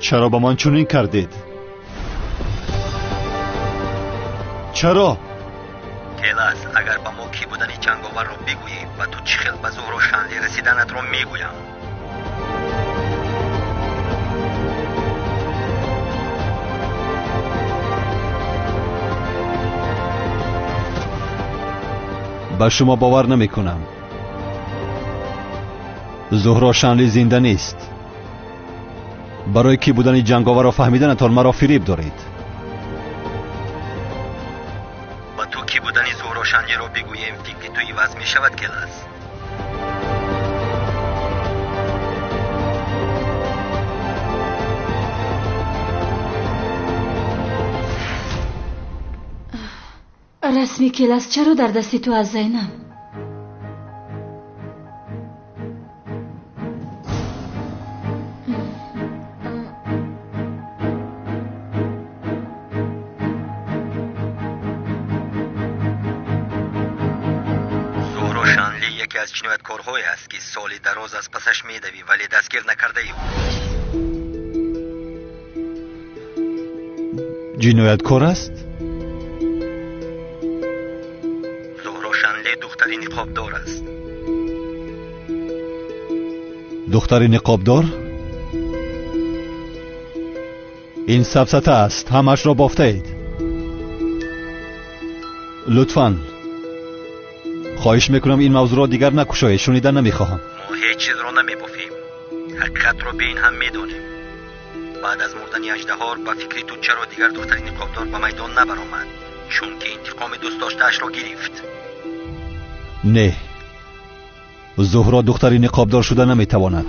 Чаро ба ман чунин кардед? Чаро? Келас, агар ба мо кӣ будани ҷанговарро бигӯӣ, ба ту чӣ хел ба Зуҳро Шанли расиданатро мегӯям. Ба шумо бовар намекунам. Зуҳро Шанли зинда нест. Барои кӣ будани ҷанговарро фаҳмиданатон маро фиреб доред. Ба ту кӣ будани Зуҳро Шанлиро бигӯем, фикри ту иваз мешавад, Келас. Расми Келас чаро дар дасти ту аст, Зайнаб? Зуҳро Шанли яке аз ҷинояткорҳое аст, ки соли дароз аз пасаш медавӣ, вале дастгир накардаи ӯ. Ҷинояткор аст? Шанли духтари ниқобдор аст. Духтари ниқобдор? Ин сафсата аст, ҳамаашро бофтаед. Лутфан, хоҳиш мекунам ин мавзӯъро дигар накушоед, шунида намехоҳам. Мо ҳеҷ чизро намебофем. Ҳақиқатро бе ин ҳам медонем. Баъд аз мурдани аждаҳор ба фикри ту чаро дигар духтари ниқобдор ба майдон набаромад? Чунки интиқоми дӯстдоштаашро гирифт. Не, Зуҳро духтари ниқобдор шуда наметавонад.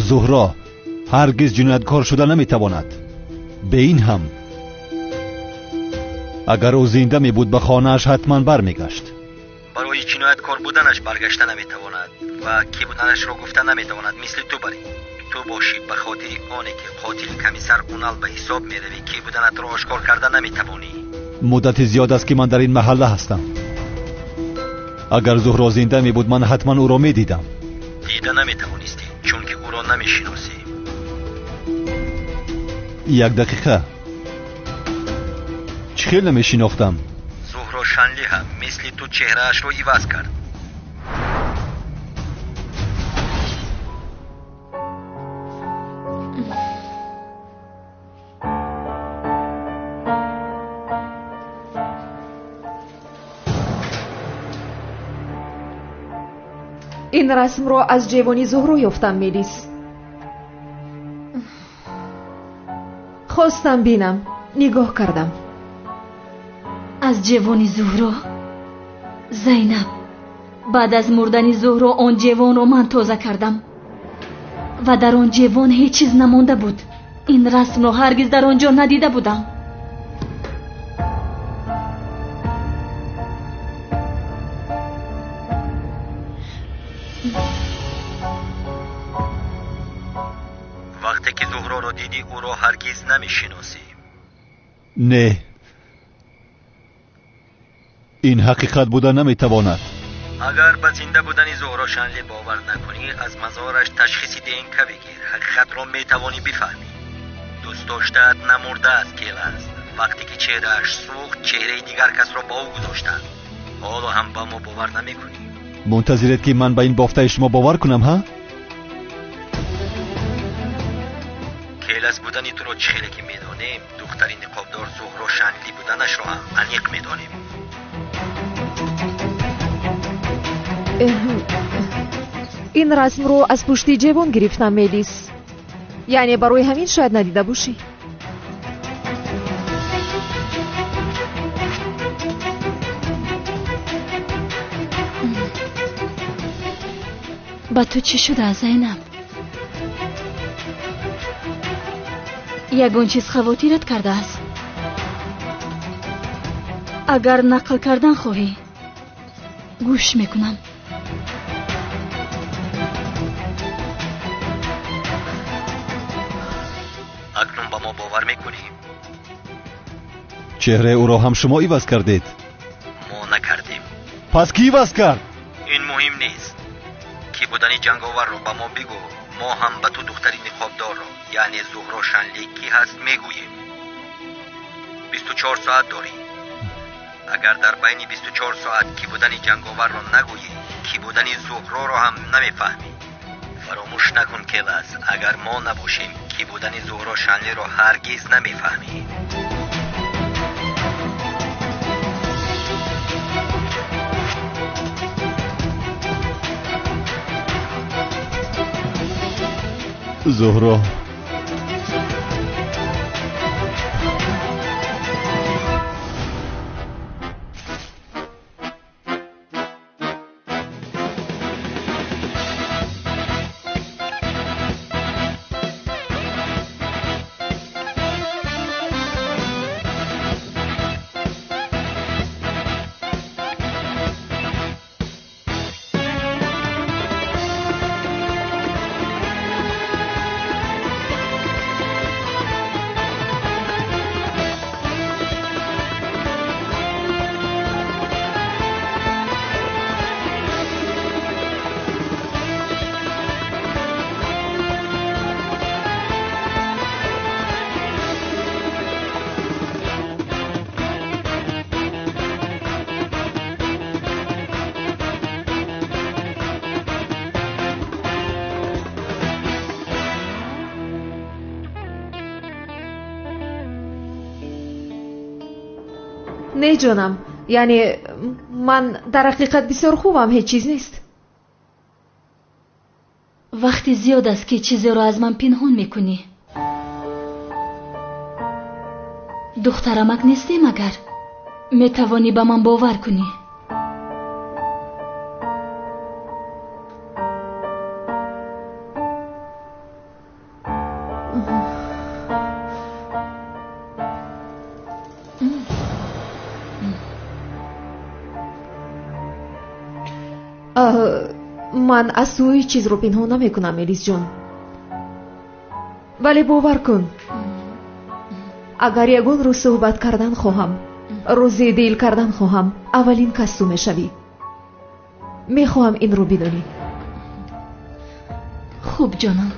Зуҳро ҳаргиз ҷинояткор шуда наметавонад. Бе ин ҳам агар ӯ зинда мебуд, ба хонааш ҳатман бармегашт. Барои ҷинояткор буданаш баргашта наметавонад ва кӣ буданашро гуфта наметавонад, мисли ту барӣ. Ту бошӣ ба хотири оне ки қотили комиссар Унал ба ҳисоб меравӣ, кӣ буданатро ошкор карда наметавонӣ. Муддати зиёд аст, ки ман дар ин маҳалла ҳастам. Агар Зуҳро зинда мебуд, ман ҳатман ӯро медидам. Дида наметавонистӣ, чунки ӯро намешиносӣ. Як дақиқа. Чӣ хел намешинохтам? Зуҳро Шанли ҳам мисли ту чеҳраашро иваз кард. Ин расмро аз ҷевони Зуҳро ёфтам, Мелис. Хостам бинам, нигоҳ кардам. Аз ҷевони Зуҳро? Зайнаб, баъд аз мурдани Зуҳро он ҷевонро ман тоза кардам ва дар он ҷевон ҳеҷ чиз намонда буд. Ин расмро ҳаргиз дар он ҷо надида будам. Вақте ки Зуҳроро дидӣ, ӯро ҳаргиз намешиносӣ. Не, ин ҳақиқат буда наметавонад. Агар ба зинда будани Зуҳро Шанли бовар накунӣ, аз мазораш ташхиси ДНК бигир. Ҳақиқатро метавонӣ бифаҳмӣ. Дӯстдоштаат намурдааст, Келас. Вақте ки чеҳрааш сӯхт, чеҳраи дигар касро ба ӯ гузоштанд. Ҳоло ҳам ба мо бовар намекунӣ. Мунтазиред, ки ман ба ин бофтаи шумо бовар кунам, ҳа? Келас будани туро чӣ хеле ки медонем, духтари ниқобдор Зуҳро Шанли буданашро ҳам аниқ медонем. Ин расмро аз пушти ҷевон гирифтам, Мелис. Яъне барои ҳамин шояд надида бошӣ. Ба ту чӣ шуда, Зайнаб? Ягон чиз хавотират кардааст? Агар нақл кардан хоҳӣ, гӯш мекунам. Акнун ба мо бовар мекунӣ? Чеҳраи ӯро ҳам шумо иваз кардед? Мо накардем. Пас кӣ иваз кард? Ин муҳим нест. Кӣ будани ҷанговарро ба мо бигӯ, Мо ҳам ба ту духтари ниқобдорро, яъне Зуҳро Шанли кӣ ҳаст мегӯем. 24 соат дорӣ. Агар дар байни 24 соат кӣ будани ҷанговарро нагӯӣ, кӣ будани Зуҳроро ҳам намефаҳмӣ. Фаромӯш накун, Келас, агар мо набошем, кӣ будани Зуҳро Шанлиро ҳаргиз намефаҳмӣ. Зуҳро, не ҷонам, яъне ман дар ҳақиқат бисёр хубам, ҳеҷ чиз нест. Вақти зиёд аст, ки чизеро аз ман пинҳон мекунӣ. Духтарамак нестӣ магар? Метавонӣ ба ман бовар кунӣ. Ман аз ту ҳеҷ чизро пинҳон намекунам, Элисҷон. Вале бовар кун, агар ягон рӯз суҳбат кардан хоҳам, рӯзи дил кардан хоҳам, аввалин кас ту мешавӣ. Мехоҳам инро бидонӣ. Хуб, ҷонам.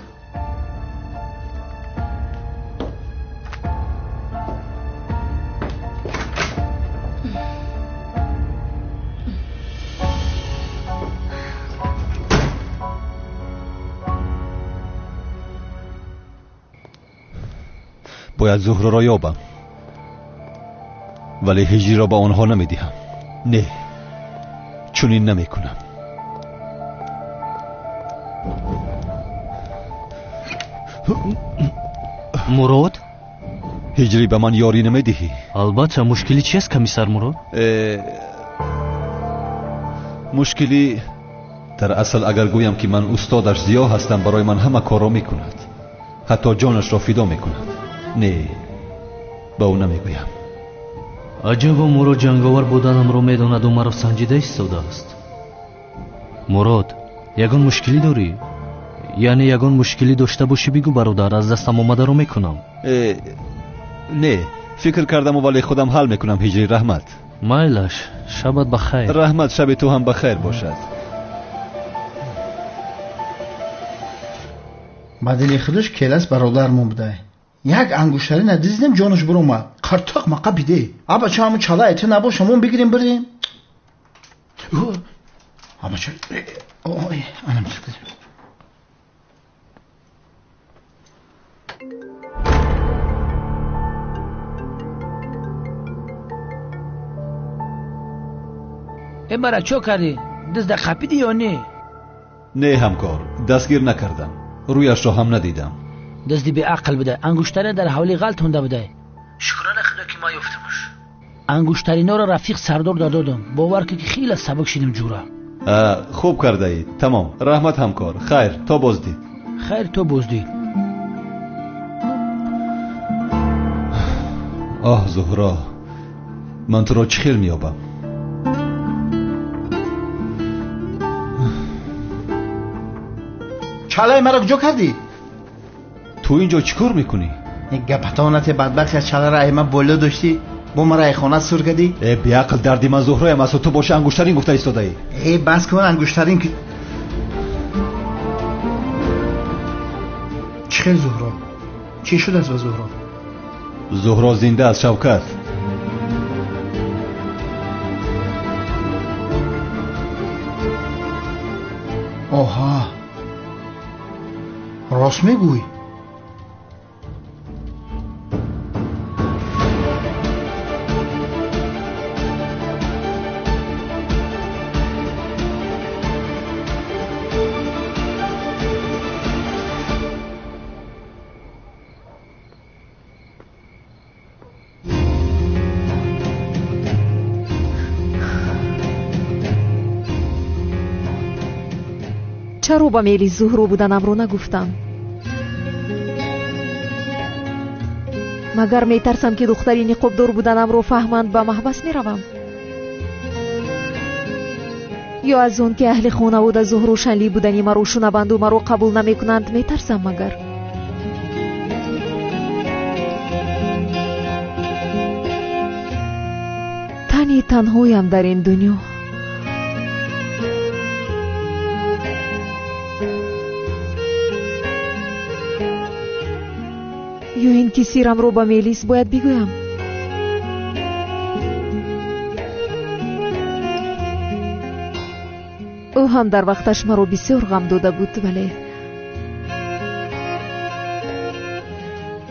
Бояд Зуҳроро ёбам, вале ҳиҷриро ба онҳо намедиҳам. Не, чунин намекунам. Мурод? Ҳиҷрӣ, ба ман ёрӣ намедиҳӣ? Албатта, мушкилӣ чист, комиссар Мурод? Мушкилӣ дар асл, агар гӯям ки ман устодаш Зиё ҳастам, барои ман ҳама корро мекунад, ҳатто ҷонашро фидо мекунад. Не, ба ӯ намегӯям. Аҷабо, Мурод ҷанговар буданамро медонаду маро санҷида истодааст. Мурод, ягон мушкилӣ дорӣ? Яъне ягон мушкилӣ дошта бошӣ бигӯ, бародар, аз дастам омадаро мекунам. Не, фикр кардаму вале худам ҳал мекунам, ҳиҷрӣ. Раҳмат. Майлаш, шабат ба хайр. Раҳмат, шаби ту ҳам ба хайр бошад. Ба дили худаш Келас бародармон будай. Як ангуштарина надиздем, ҷонаш биромад. Қартоқ мақа биде. Абача, ҳамун чала эти набоша, мон бигирем бирем. Абача, ой, анам чиқди. Э, бара, чо кардӣ? Дизда қапидӣ ё не? Не, ҳамкор, дастгир накардам, рӯяшро ҳам надидам. Дизди беақл будай, ангуштарина дар ҳавлӣ ғалтонда будай. Шукрона худо, ки ма ёфтамаш. Ангуштариноро рафиқ сардор дододам. Бовар кун, ки хеле сабук шидим, ҷура. Хуб кардаед. Тамом, раҳмат, ҳамкор. Хайр, то боздид. Хайр, то боздид. Оҳ, Зуҳро, ман туро чӣ хел меёбам? Чалаи маро куҷо кардӣ? Ту инҷо чӣ кор мекунӣ? Гапатонате, бадбахт, аз чаларо ай ман боло доштӣ, бо маро ай хона сур кардӣ. Э, беақл, дарди ман Зуҳроям асту ту боши ангуштарин гуфта истодаӣ. Э, бас кун, ангуштарин. Хел Зуҳро? Чӣ шудааст ба Зуҳро? Зуҳро зинда аст, Шавкат. Оҳа, рост мегӯй? Чаро ба мели Зуҳро буданамро нагуфтам? Магар метарсам, ки духтари ниқобдор буданамро фаҳманд, ба маҳбас меравам? Ё аз он ки аҳли хонавода Зуҳро Шанлӣ будани маро шунаванду маро қабул намекунанд, метарсам магар? Тани танҳоям дар ин дунё. Ё ин ки сирамро ба Мелис бояд бигӯям? Ӯ ҳам дар вақташ маро бисёр ғам дода буд, вале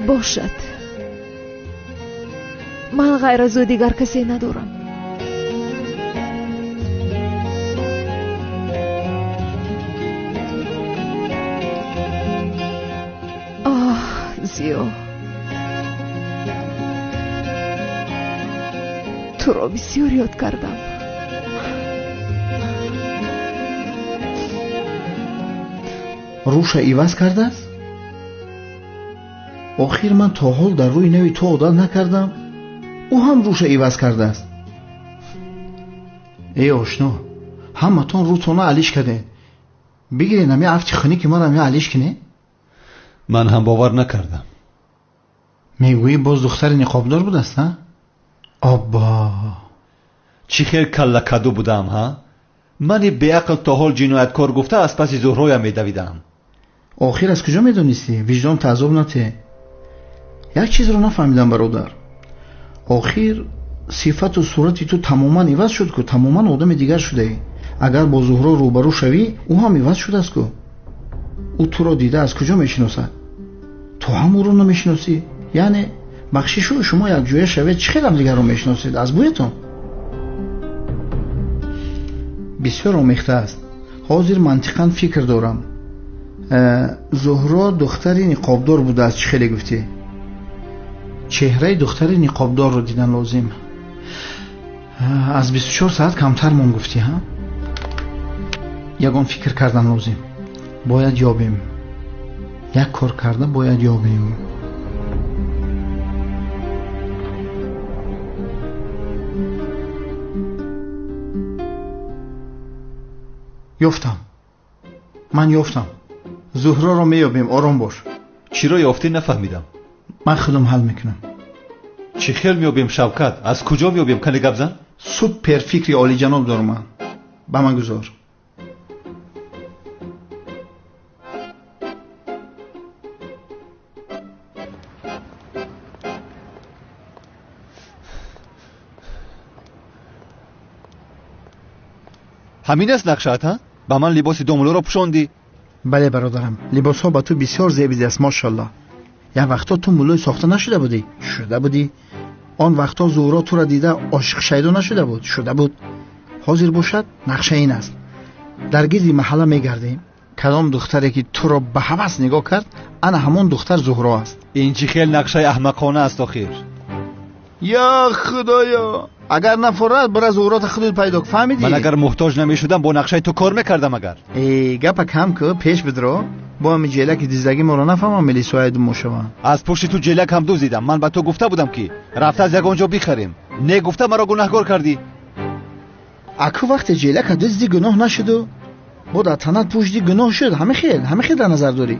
бошад, ман ғайр аз ӯ дигар касе надорам. Оҳ, Зиё, туро бисёр ёд кардам. Рӯша иваз кардааст? Охир ман то ҳол дар рӯи нави ту одат накардам. Ӯ ҳам рӯша иваз кардааст. Эй ошно, ҳаматон рӯтона алиш кардем. Бигирен ами афти хунӣ ки маро ами алиш кине? Ман ҳам бовар накардам. Мегӯӣ боз духтари ниқобдор будааст, ҳа? Оббо! Чӣ хел каллакаду будам, ҳа? Мани беақл то ҳол ҷинояткор гуфта аз паси Зуҳроям медавидам. Охир аз куҷо медонистӣ? Виҷдон таъзоб нате. Як чизро нафаҳмидам, бародар. Охир сифату сурати ту тамоман иваз шуд ку, тамоман одами дигар шудаӣ. Агар бо Зуҳро рӯбарӯ шавӣ, ӯ ҳам иваз шудааст ку. Ӯ туро дида аз куҷо мешиносад? Ту ҳам ӯро намешиносӣ. Яъне бахшишу шумо якҷоя шавед, чӣ хел ҳамдигарро мешиносед? Аз бӯятон? Бисёр омехта аст. Ҳозир мантиқан фикр дорам. Зуҳро духтари ниқобдор будааст, чӣ хеле гуфтӣ? Чеҳраи духтари ниқобдорро дидан лозим. Аз 24 соат камтар мон гуфтӣ, ҳа? Ягон фикр кардан лозим. Бояд ёбем. Як кор карда бояд ёбем. Ёфтам. Ман ёфтам. Зуҳроро меёбем, ором бош. Чиро ёфтӣ нафаҳмидам. Ман худам ҳал мекунам. Чӣ хел меёбем, Шавкат? Аз куҷо меёбем? Кане гап зан? Супер фикри олиҷаноб дорам ман. Ба ман гузор. Ҳамин аст нақшаат, ҳа? Ба ман либоси домулоро пӯшондӣ? Бале, бародарам, либосҳо ба ту бисёр зебидааст, мошаллоҳ. Як вақтҳо ту муллои сохта нашуда будӣ? Шуда будӣ. Он вақтҳо Зуҳро тура дида ошиқ шайдо нашуда буд? Шуда буд. Ҳозир бошад, нақша ин аст. Дар гирди маҳалла мегардем. Кадом духтаре ки туро ба ҳавас нигоҳ кард, ана ҳамон духтар Зуҳро аст. Ин чӣ хел нақшаи аҳмақона аст охир? Ё худоё! Агар нафорад, бира Зуҳрота худут пайдо кун, фаҳмидӣ? Ман агар муҳтоҷ намешудам, бо нақшаи ту кор мекардам агар. Э, гапа кам ку, пеш бидро. Бо ҳами ҷелаки диздагӣ моро нафаҳмам, милисояи думо шаванд. Аз пушти ту ҷелак ҳам дуздидам. Ман ба ту гуфта будам, ки рафта аз ягон ҷо бихарем. Не гуфта маро гунаҳгор кардӣ. Аку вақте ҷелака дузди гуноҳ нашуду, бо дар танат пушти гуноҳ шуд. Ҳами хел дар назар дорӣ.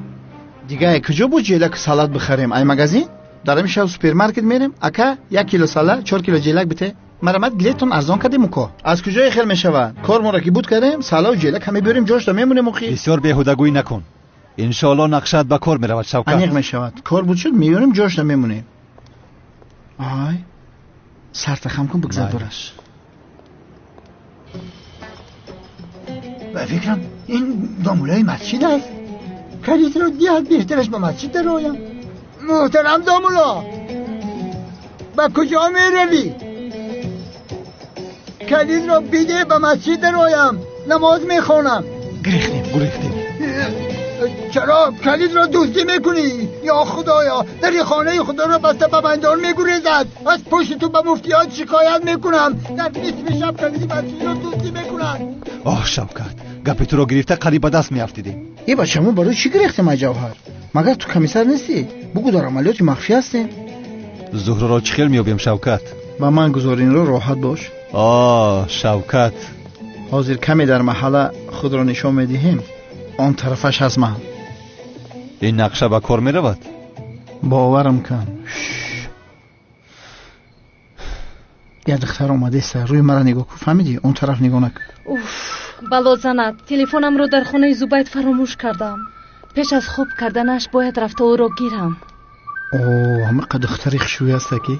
Дигар куҷо бо ҷелаку салат бихарем? Ай магазин? Дар ҳамин шаб супермаркет мерем. Ака, 1 кило сала, 4 кило ҷелак бите. Марамат билетон арзон кардем уко. Аз куҷое хел мешавад? Кор моро ки буд кардем, салаву ҷелак ҳаме биёрем, ҷошта мемонем охи. Бисёр беҳудагӯӣ накун. Иншоалло нақшаат ба кор меравад, Шавкат. Аниқ мешавад. Кор буд шуд, меёрем, ҷош намемонем. Ай, сарта хам кун, бигзар дораш. Ба фикрам ин домулаи масҷид аст. Калидро диҳад, беҳтараш ба масҷид дароям. Муҳтарам домула, ба куҷо меравӣ? Калидро биде, ба масҷид дароям, намоз мехонам. Гирехтем, гурехтем. Чаро калидро дуздӣ мекунӣ? Ё худоё, дари хонаи худоро баста ба бандон мегурезад. Аз пушти ту ба муфтиёт шикоят мекунам. Дар нисфи шаб калиди масҷидро дуздӣ мекунанд. Оҳ, Шавкат, гапи туро гирифта қариб ба даст меафтидем. Е бача, мо барои чӣ гирехтем, ай Ҷавҳар? Магар ту комиссар нестӣ? Бугӯ дар амалиёти махфӣ ҳастем. Зуҳроро чӣ хел меёбем, Шавкат? Ба ман гузор инро, роҳат бош. Оҳ, Шавкат, ҳозир каме дар маҳалла худро нишон медиҳем, он тарафаш аз ман. Ин нақша ба кор меравад? Боварам кун. Як духтар омадеста, рӯи маро нигоҳ кун, фаҳмидӣ? Он тараф нигоҳ накун. Уф, бало занад, телефонамро дар хонаи Зубайд фаромӯш кардам. Пеш аз хоб карданаш бояд рафта ӯро гирам. О, ҳамақа духтари хушрӯй ҳаста ки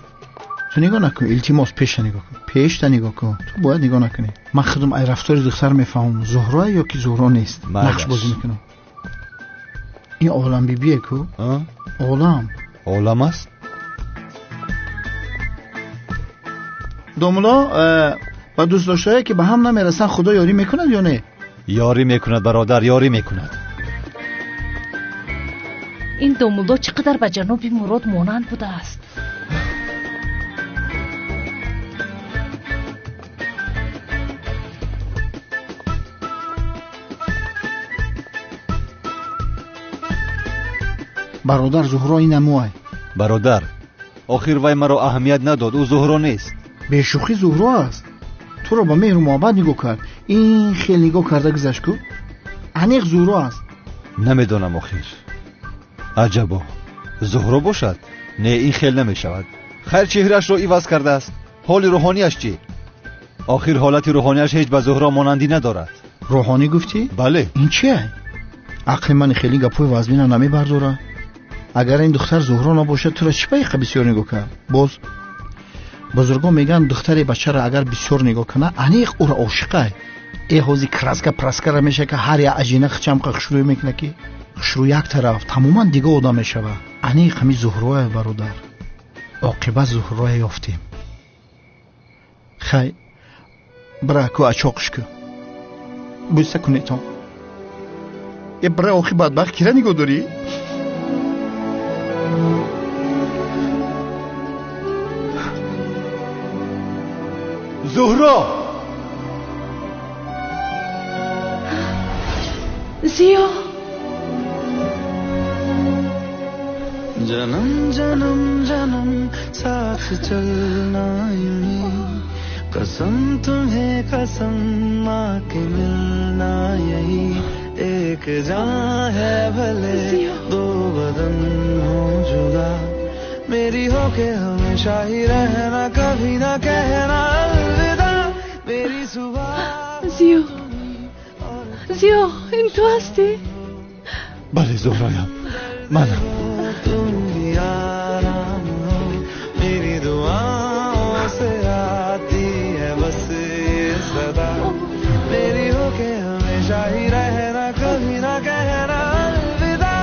ту нигоҳ накун, илтимос, пеша нигоҳ кун, пешта нигоҳ кун. Ту бояд нигоҳ накунӣ. Ман худам ай рафтори духтар мефаҳмам, Зуҳро ё ки Зуҳро нест. Нақш бозӣ мекунам. Ин олам бибие ку? Олам. Олам аст? Домуло, ба дӯстдоштае ки ба ҳам намерасанд, Худо ёрӣ мекунад ё не? Ёрӣ мекунад, бародар, ёрӣ мекунад. Ин домуло чӣ қадар ба ҷаноби Мурод монанд будааст. Бародар, Зуҳро ин амуай. Бародар, охир вай маро аҳамият надод, ӯ Зуҳро нест. Бешӯхӣ Зуҳро аст. Туро ба меҳру муҳаббат нигоҳ кард. Ин хел нигоҳ карда гузашт ку? Аниқ Зуҳро аст. Намедонам охир. Аҷабо, Зуҳро бошад? Не, ин хел намешавад. Хайр, чеҳраашро иваз кардааст. Ҳоли рӯҳонияш чӣ? Охир ҳолати рӯҳонияш ҳеҷ ба Зуҳро монандӣ надорад. Рӯҳонӣ гуфтӣ? Бале. Ин чие? Ақли ман хеле гапҳои вазмина намебардорад. Агар ин духтар Зуҳро набошад, туро чӣ ба иқа бисёр нигоҳ кард? Боз бузургон мегӯянд, духтари бачаро агар бисёр нигоҳ кунад, аниқ ӯро ошиқай. Э ҳози краска праскара мешавад, ки ҳар як ажина хичамқа хушрӯй мекунад, ки хушрӯй як тараф, тамоман дига одам мешавад. Аниқ ҳами Зуҳроя, бародар. Оқибат Зуҳроя ёфтем. Хай, бира ку ачоқш ку. Бӯса кунетон. Э бира, охи бадбахт кира нигоҳ дорӣ? Зуҳро! Зиё! जन्म जन्म जन्म साथ चलना यूं ही, कसम तुम्हें कसम आके मिलना यही, एक जान है भले दो बदन हो जुदा, मेरी हो के हमेशा ही रहना, कभी ना कहना अलविदा, मेरी सुबह। Зиё, Зиё, ин ту ҳастӣ? Бале, Зуҳроям, манам. तुम भी आराम हो, मेरी दुआओं से आती है बस ये सदा, मेरी हो के हमेशा ही रहना, कभी ना कहना अलविदा।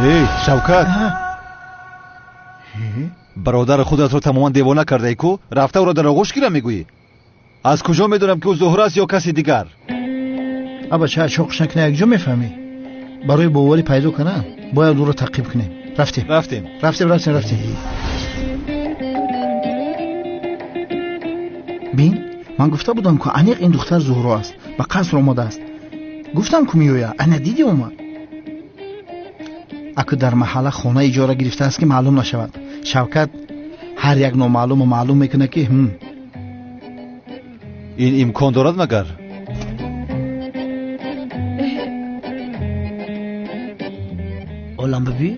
Эй, Шавкат, бародари худатро тамоман девона кардаӣ ку? Рафта ӯро дар оғӯш гира мегӯӣ? Аз куҷо медонам, ки ӯ Зуҳро аст ё каси дигар? Абача, ачоқш накунӣ, якҷо мефаҳмӣ. Барои боварӣ пайдо кардан бояд ӯро таъқиб кунем. Рафтем, рафтем, рафтем, рафтем, рафтем. Бин, ман гуфта будам, ку аниқ ин духтар Зуҳро аст, ба қаср омадааст. Гуфтам, ку меояд, ана дидӣ омад. Аку дар маҳалла хона иҷора гирифтааст, ки маълум нашавад. Шавкат ҳар як номаълуму маълум мекунад, ки ин имкон дорад магар? Олам биби?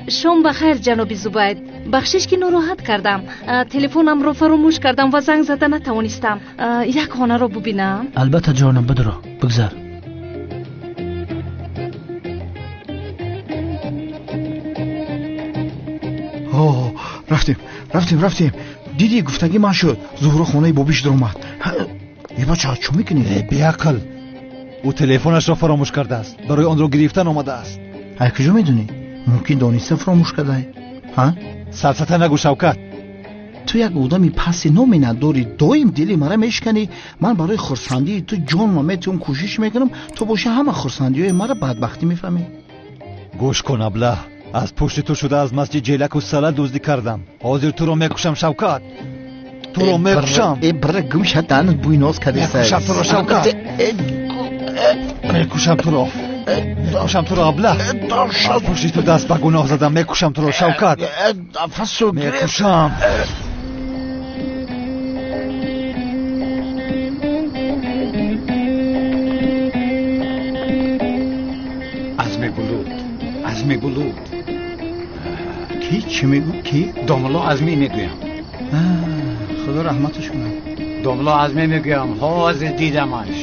Шом ба хайр, ҷаноби Зубайд. Бахшиш ки нороҳат кардам. Телефонамро фаромӯш кардам ва занг зада натавонистам. Як хонаро бубинам. Албатта ҷонам, бидро, бигзар. Рафтем, рафтем, рафтем. Дидӣ, гуфтагӣ ман шуд. Зуҳро хонаи бобиш даромад. Э бача, чӣ мекунӣ? Э беақл, ӯ телефонашро фаромӯш кардааст, барои онро гирифтан омадааст. Ай куҷо медонӣ? Мумкин дониста фаромӯш кардай. Ҳа? Сафсата нагӯ, Шавкат. Ту як одами пасти номе надорӣ, доим дили мара мешиканӣ. Ман барои хурсандии ту ҷонма метиҳам, кӯшиш мекунам, ту боши ҳама хурсандиҳои мара бадбахтӣ мефаҳмӣ. Гӯш кун, аблаҳ, аз пушти ту шуда аз масҷид ҷелаку сала дуздӣ кардам. Ҳозир туро мекушам, Шавкат. Туро мекушам. Э бира, гум шад, даҳанат бӯи ноз кардеса. Мекушам туро, Шавкат. Мекушам туро. Мекушам туро, аблаҳ. Аз пушти ту даст ба гуноҳ задам. Мекушам туро, Шавкат. Мекушам. Азми Булут, Азми Булут. Ки? Чӣ мегӯ? Ки? Домулло Азмӣ мегӯям. Худо раҳматаш кунад. Домулло Азмӣ мегӯям, ҳозир дидамаш.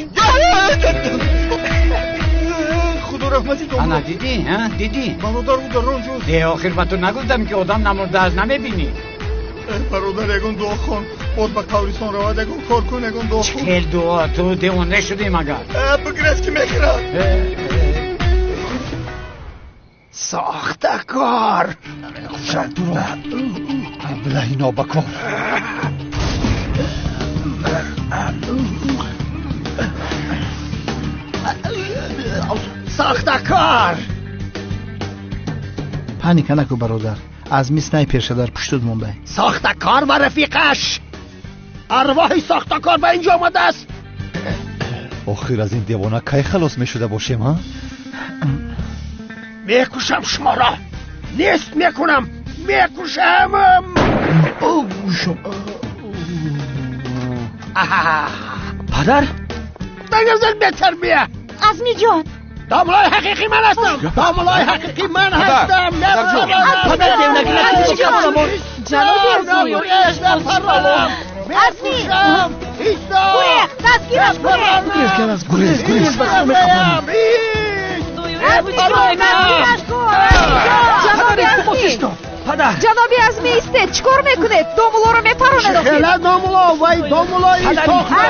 Худо раҳмати домулло. Ана дидӣ, ҳа? Дидӣ? Бародар, ӯ дар он ҷост. Е, охир ба ту нагуфтам ки одам намурдааст, намебинӣ? Бародар, ягон дуо хон, боз ба қабристон равад, ягон кор кун, ягон дуо хон. Чӣ дуо? Ту девона шудӣ магар? Бигрез ки мехӯрад. Сохтакор! Мекушам туро, аблаҳи нобакор. Сохтакор! Паника накун, бародар. Азми снайперша дар пуштут мондай. Сохтакор ва рафиқаш! Арвоҳи сохтакор ба инҷо омадааст! Охир аз ин девона кай халос мешуда бошем, ҳа? Мекушам шуморо! Нест мекунам! Мекушам! Падар? Дагазар бетарбия! Азмиҷон! Домуллои ҳақиқӣ ман ҳастам! Домуллои ҳақиқӣ ман ҳастам! Падар, девонагӣ накунӣ, чӣ гап замон? Ҷаноби Азми! Азми! Гурехт! Дастгираш кунед! Гурез, гурез, гурез, гурез. Дастгираш кун! Ҷаноби Азми! Падар! Ҷаноби Азми, истед! Чӣ кор мекунед? Домуллоро мепаронед охир. Хела домулло, вай домуллои сохта!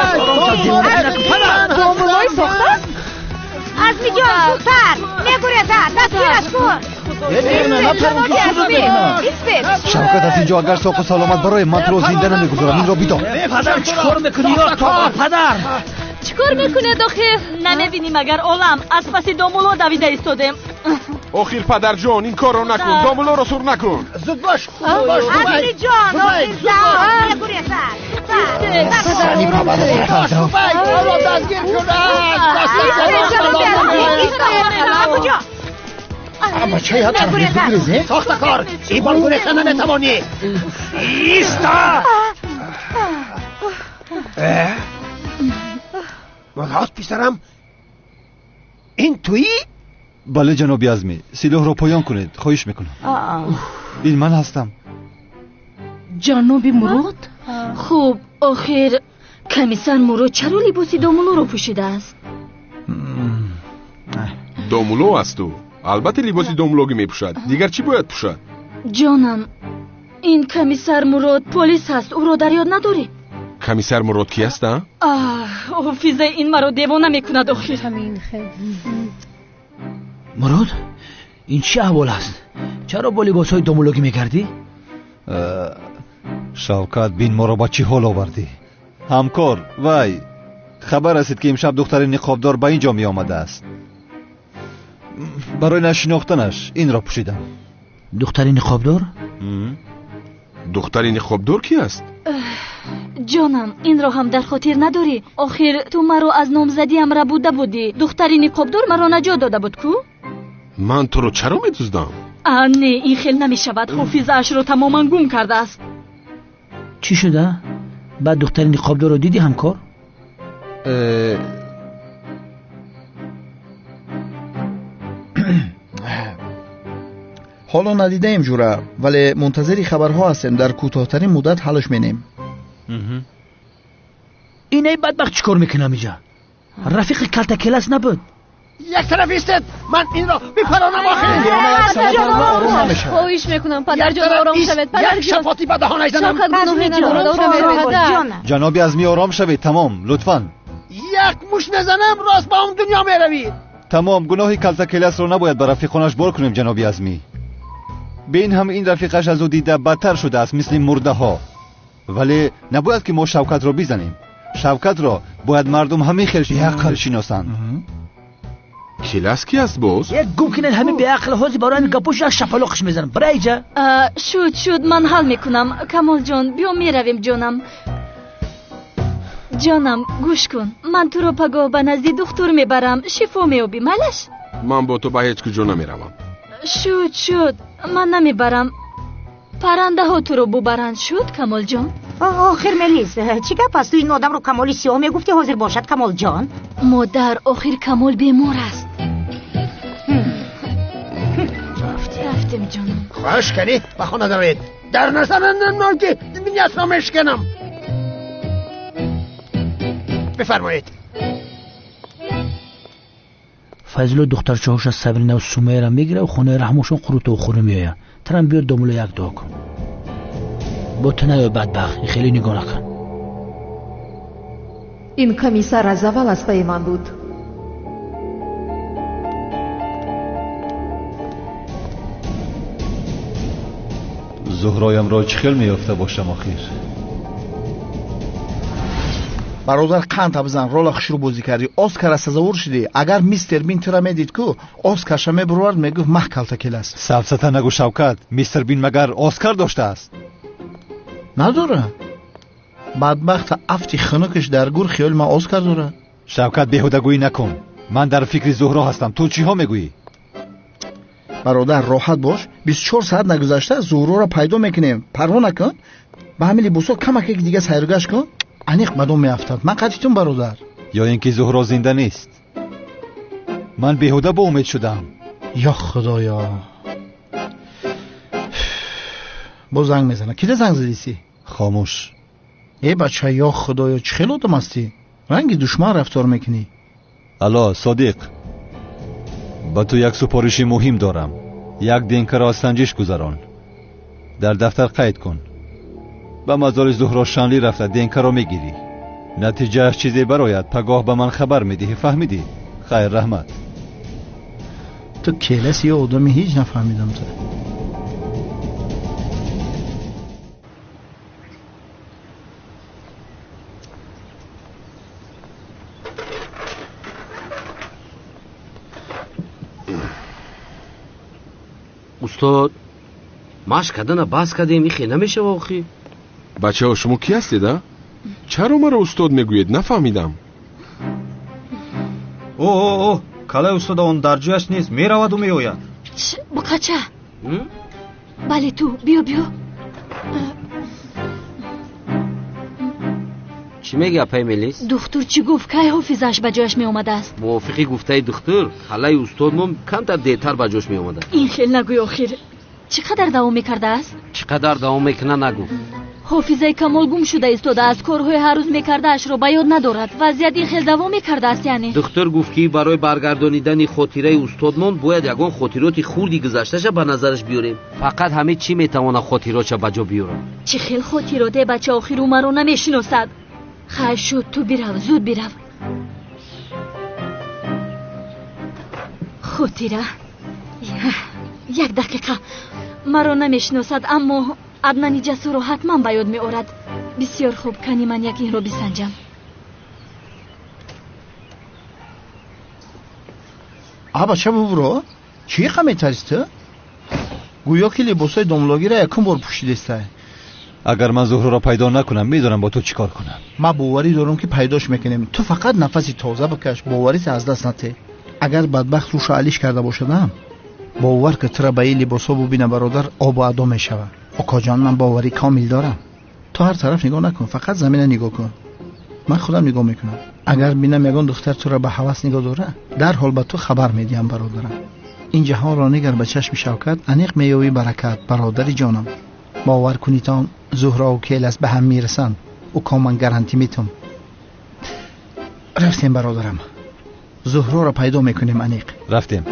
Домуллои сохтааст? Азмиҷон, зудтар! Мегурезад! Дастгираш кун! Шавкат, аз инҷо агар соқу саломат барои ман туро зинда намегузорам, инро бидон. Падар, чӣ кор мекунӣ? Ё тоба, падар! Чӣ кор мекунед охир? Намебинӣ магар олам? Аз паси домулло давида истодем. Охир падарҷон, ин корро накун, домуллоро сур накун. Зуд бош, зуд бош, Азмиҷон, охир мегурезад! Зубайд, ҳоло дастгир шудааст. Бачаи ҳа тараф бигрез, э? Сохтакор, ин бор гурехта наметавонӣ. Иста! Мурод писарам, ин туӣ? Бале, ҷаноби Азмӣ, силоҳро поён кунед, хоҳиш мекунам. Ин ман ҳастам. Ҷаноби Мурод? Хуб, охир комиссар Мурод чаро либоси домуллоро пӯшидааст? Домулло аст ӯ. Албатта либоси домуллогӣ мепӯшад. Дигар чӣ бояд пӯшад? Ҷонам, ин комиссар Мурод полис ҳаст, ӯро дар ёд надорӣ? Комиссар Мурод ки аст, а? Ҳофиза, ин маро девона мекунад охир. Мурод, ин чӣ аҳвол аст? Чаро бо либосҳои домуллогӣ мегардӣ? Шавкат, бин моро ба чӣ ҳол овардӣ. Ҳамкор, вай, хабар расид ки имшаб духтари ниқобдор ба ин ҷо меомадааст. Барои нашинохтанаш инро пӯшидам. Духтари ниқобдор? Духтари ниқобдор ки аст? Ҷонам, инро ҳам дар хотир надорӣ? Охир ту маро аз номзадиам рабуда будӣ. Духтари ниқобдор маро наҷот дода буд ку? Ман туро чаро медуздам? Не, ин хел намешавад. Ҳофизаашро тамоман гум кардааст. Чӣ шуда? Баъд духтари ниқобдорро дидӣ, ҳамкор? Ҳоло надидаем ҷура, вале мунтазири хабарҳо ҳастем. Дар кӯтоҳтарин муддат ҳалш менем. Инаи бадбахт чӣ кор мекунам иҷа? Рафиқи калтакелас набуд. Як тараф истед, ман инро бипаронам охир. Хоҳиш мекунам, падарҷон, ором шавед. Як шапоти ба даҳонаш занам. Ҷаноби Азмӣ, ором шавед. Тамом, лутфан. Як муш назанам, рост ба он дунё меравед. Тамом, гуноҳи калтакеласро набояд ба рафиқонаш бор кунем, ҷаноби Азмӣ. Бин ҳам ин рафиқаш аз ӯ дида бадтар шудааст, мисли мурдаҳо. Вале набояд ки мо Шавкатро бизанем. Шавкатро бояд мардум ҳамин хел беақл шиносанд. Келас ки аст боз? Як гум кинед ҳамин беақл, ҳозир барои ҳамин гапош як шапалоқш мезанам. Бира иҷа. Шуд, шуд, ман ҳал мекунам. Камолҷон, биё меравем, ҷонам. Ҷонам, гӯш кун. Ман туро пагоҳ ба назди духтур мебарам. Шифо меёбӣ, майлаш? Ман бо ту ба ҳеҷ куҷо намеравам. Шуд, шуд, ман намебарам. Паррандаҳо туро бубаранд. Шуд, Камолҷон? Охир Мелис, чӣ гап аст? Ту ин одамро Камоли сиёҳ мегуфтӣ, ҳозир бошад Камолҷон? Модар, охир Камол бемор аст. Рафтем, ҷонам. Хоҳиш кардӣ, ба хона дароед. Дар назанам ки ниятро мешканам. Бифармоед. Файзулло духтарчаҳоша Сабринаву Сумайяро мегирад, хонаи раҳмошон қурутову хӯрӣ меояд. Тарам биёр домуло як дуо кун. Бо ту наёй бадбахт, хеле нигоҳ накун. Ин комиссар аз аввал аз пайи ман буд. Зуҳроямро чӣ хел меёфта бошам охир? Бародар, қандта бизан, рола хушрӯ бозӣ кардӣ, Оскара сазовор шудӣ. Агар мистер Бин тура медид ку, Оскарша мебуровард, мегуфт маҳ калтакелас. Сафсата нагӯ, Шавкат. Мистер Бин магар Оскар доштааст? Надора. Бадбахта афти хунукаш дар гур хиёли ман Оскар дорад. Шавкат, беҳудагӯӣ накун. Ман дар фикри Зуҳро ҳастам. Ту чиҳо мегӯӣ? Бародар, роҳат бош. 24 соат нагузашта Зуҳроро пайдо мекунем. Парво накун. Ба ҳамин либосҳо камаке дига сайругашт кун, аниқ ба дом меафтад. Ман қатитун, бародар. Ё ин ки Зуҳро зинда нест. Ман беҳуда бо умед шудам. Ё Худоё. Боз занг мезанад. Кида занг задисӣ? Хомӯш. Э бача, ё Худоё, чӣ хел одам ҳастӣ? Ранги душман рафтор мекунӣ. Алло, Содиқ. Ба ту як супориши муҳим дорам. Як ДНК-ро аз санҷиш гузарон. Дар дафтар қайд кун. Ба мазори Зуҳро Шанлӣ рафта ДНК-ро мегирӣ. Натиҷааш чизе барояд, пагоҳ ба ман хабар медиҳӣ, фаҳмидӣ? Хайр, раҳмат. Ту келаси ё одами ҳеҷ нафаҳмидам ту. Устод, машқ кардана бас кардем, ихе намешава охи? Бачаҳо, шумо кӣ ҳастед, а? Чаро маро устод мегӯед? Нафаҳмидам. О, о, о, калаи устода он дар ҷояш нест, мераваду меояд. Буқача. Бале, ту, биё, биё. Чӣ мегӯяд апай Мелис? Духтур чӣ гуфт? Кай ҳофизааш ба ҷояш меомадааст? Мувофиқи гуфтаи духтур, халаи устодмон камтар дертар ба ҷош меомадааст. Ин хел нагӯй охир. Чӣ қадар давом мекардааст? Чӣ қадар давом мекунад нагуфт. Ҳофизаи Камол гум шуда истодааст. Корҳои ҳар рӯз мекардаашро ба ёд надорад. Вазъият ин хел давом мекардааст, яъне. Духтур гуфт, ки барои баргардонидани хотираи устодмон бояд ягон хотироти хурди гузашташа ба назараш биёрем. Фақат ҳамин чӣ метавонад хотиротша ба ҷо биёрад? Чӣ хел хотироте, бача? Охир ӯ маро намешиносад. Хайр шуд, ту бирав, зуд бирав. Хотира. Як дақиқа. Маро намешиносад, аммо Аднани Ҷасурро ҳатман ба ёд меорад. Бисёр хуб, кани ман як инро бисанҷам. А бача, бубуро, чӣ қа метарсӣ ту? Гӯё ки либосҳои домлогиро якум бор пӯшидестай. Агар ман Зуҳроро пайдо накунам, медонам бо ту чӣ кор кунам. Ман боварӣ дорам, ки пайдош мекунем. Ту фақат нафаси тоза бикаш, боварита аз даст натеҳ. Агар бадбахт рӯша алиш карда бошадам, бовар ки тура ба ин либосҳо бубина, бародар, обу адо мешавад. Окоҷон, ман боварӣ комил дорам. Ту ҳар тараф нигоҳ накун, фақат замина нигоҳ кун. Ман худам нигоҳ мекунам. Агар бинам ягон духтар тура ба ҳавас нигоҳ дора, дарҳол ба ту хабар медиҳам, бародарам. Ин ҷаҳонро нигар ба чашми шавкат, аниқ меёбӣ баракат, бародари ҷонам. Бовар кунитон, Зуҳрову Келас ба ҳам мерасанд. Уко, ман гарантӣ метум. Рафтем, бародарам. Зуҳроро пайдо мекунем аниқ. Рафтем.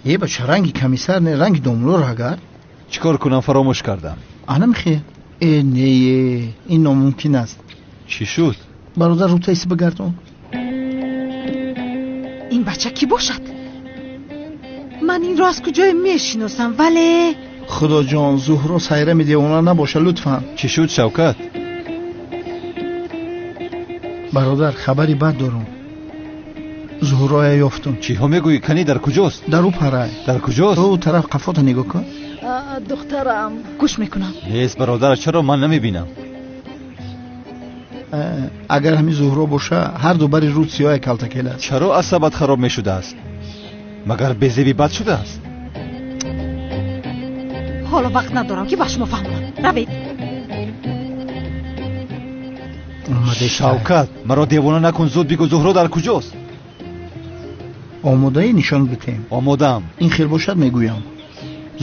Е бача, ранги комиссар не, ранги домлоро агар. Чӣ кор кунам, фаромӯш кардам. Анам хе. Э, не, е, ин номумкин аст. Чӣ шуд? Бародар, рӯ тайси бигардон. Ин бача кӣ бошад? Ман инро аз куҷое мешиносам, вале Худоҷон, Зуҳро сайрами девона набоша, лутфан. Чӣ шуд, Шавкат? Бародар, хабари бад дорам. Зуҳроя ёфтум. Чиҳо мегӯӣ? Кани дар куҷост? Дар ӯ парай. Дар куҷост? Ӯ тараф қафота нигоҳ кун. Духтарам, гӯш мекунам. Нест, бародар, чаро ман намебинам? Агар ҳамин Зуҳро боша, ҳар ду бари рӯд сиёҳе калтакел аст. Чаро асабат хароб мешудааст? Магар безебӣ бад шудааст? Ҳоло вақт надорам, ки ба шумо фаҳмонам. Равед. Шавкат, маро девона накун, зуд бигӯ, Зуҳро дар куҷост? Омодаӣ нишон битем? Омодаам. Ин хел бошад, мегӯям.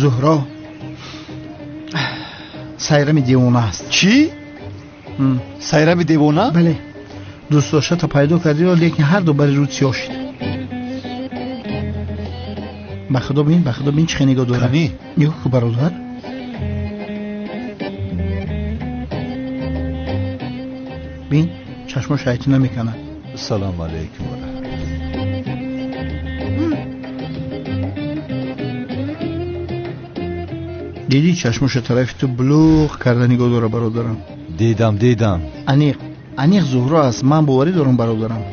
Зуҳро сайрами девона аст. Чӣ? Сайрами девона? Бале. Дӯстдоштата пайдо кардиро, лекин ҳар ду бари рӯд сиёҳ шид. Ба худо бин, ба худо бин, чӣ хел нигоҳ дорад. Кани? Нигоҳ ку, бародар. Бин, чашмо шайтон намеканад. Салому алайкум. Дидӣ, чашмоша тарафи ту булуғ карда нигоҳ дора, бародарам. Дидам, дидам. Аниқ, аниқ Зуҳро аст, ман боварӣ дорам, бародарам.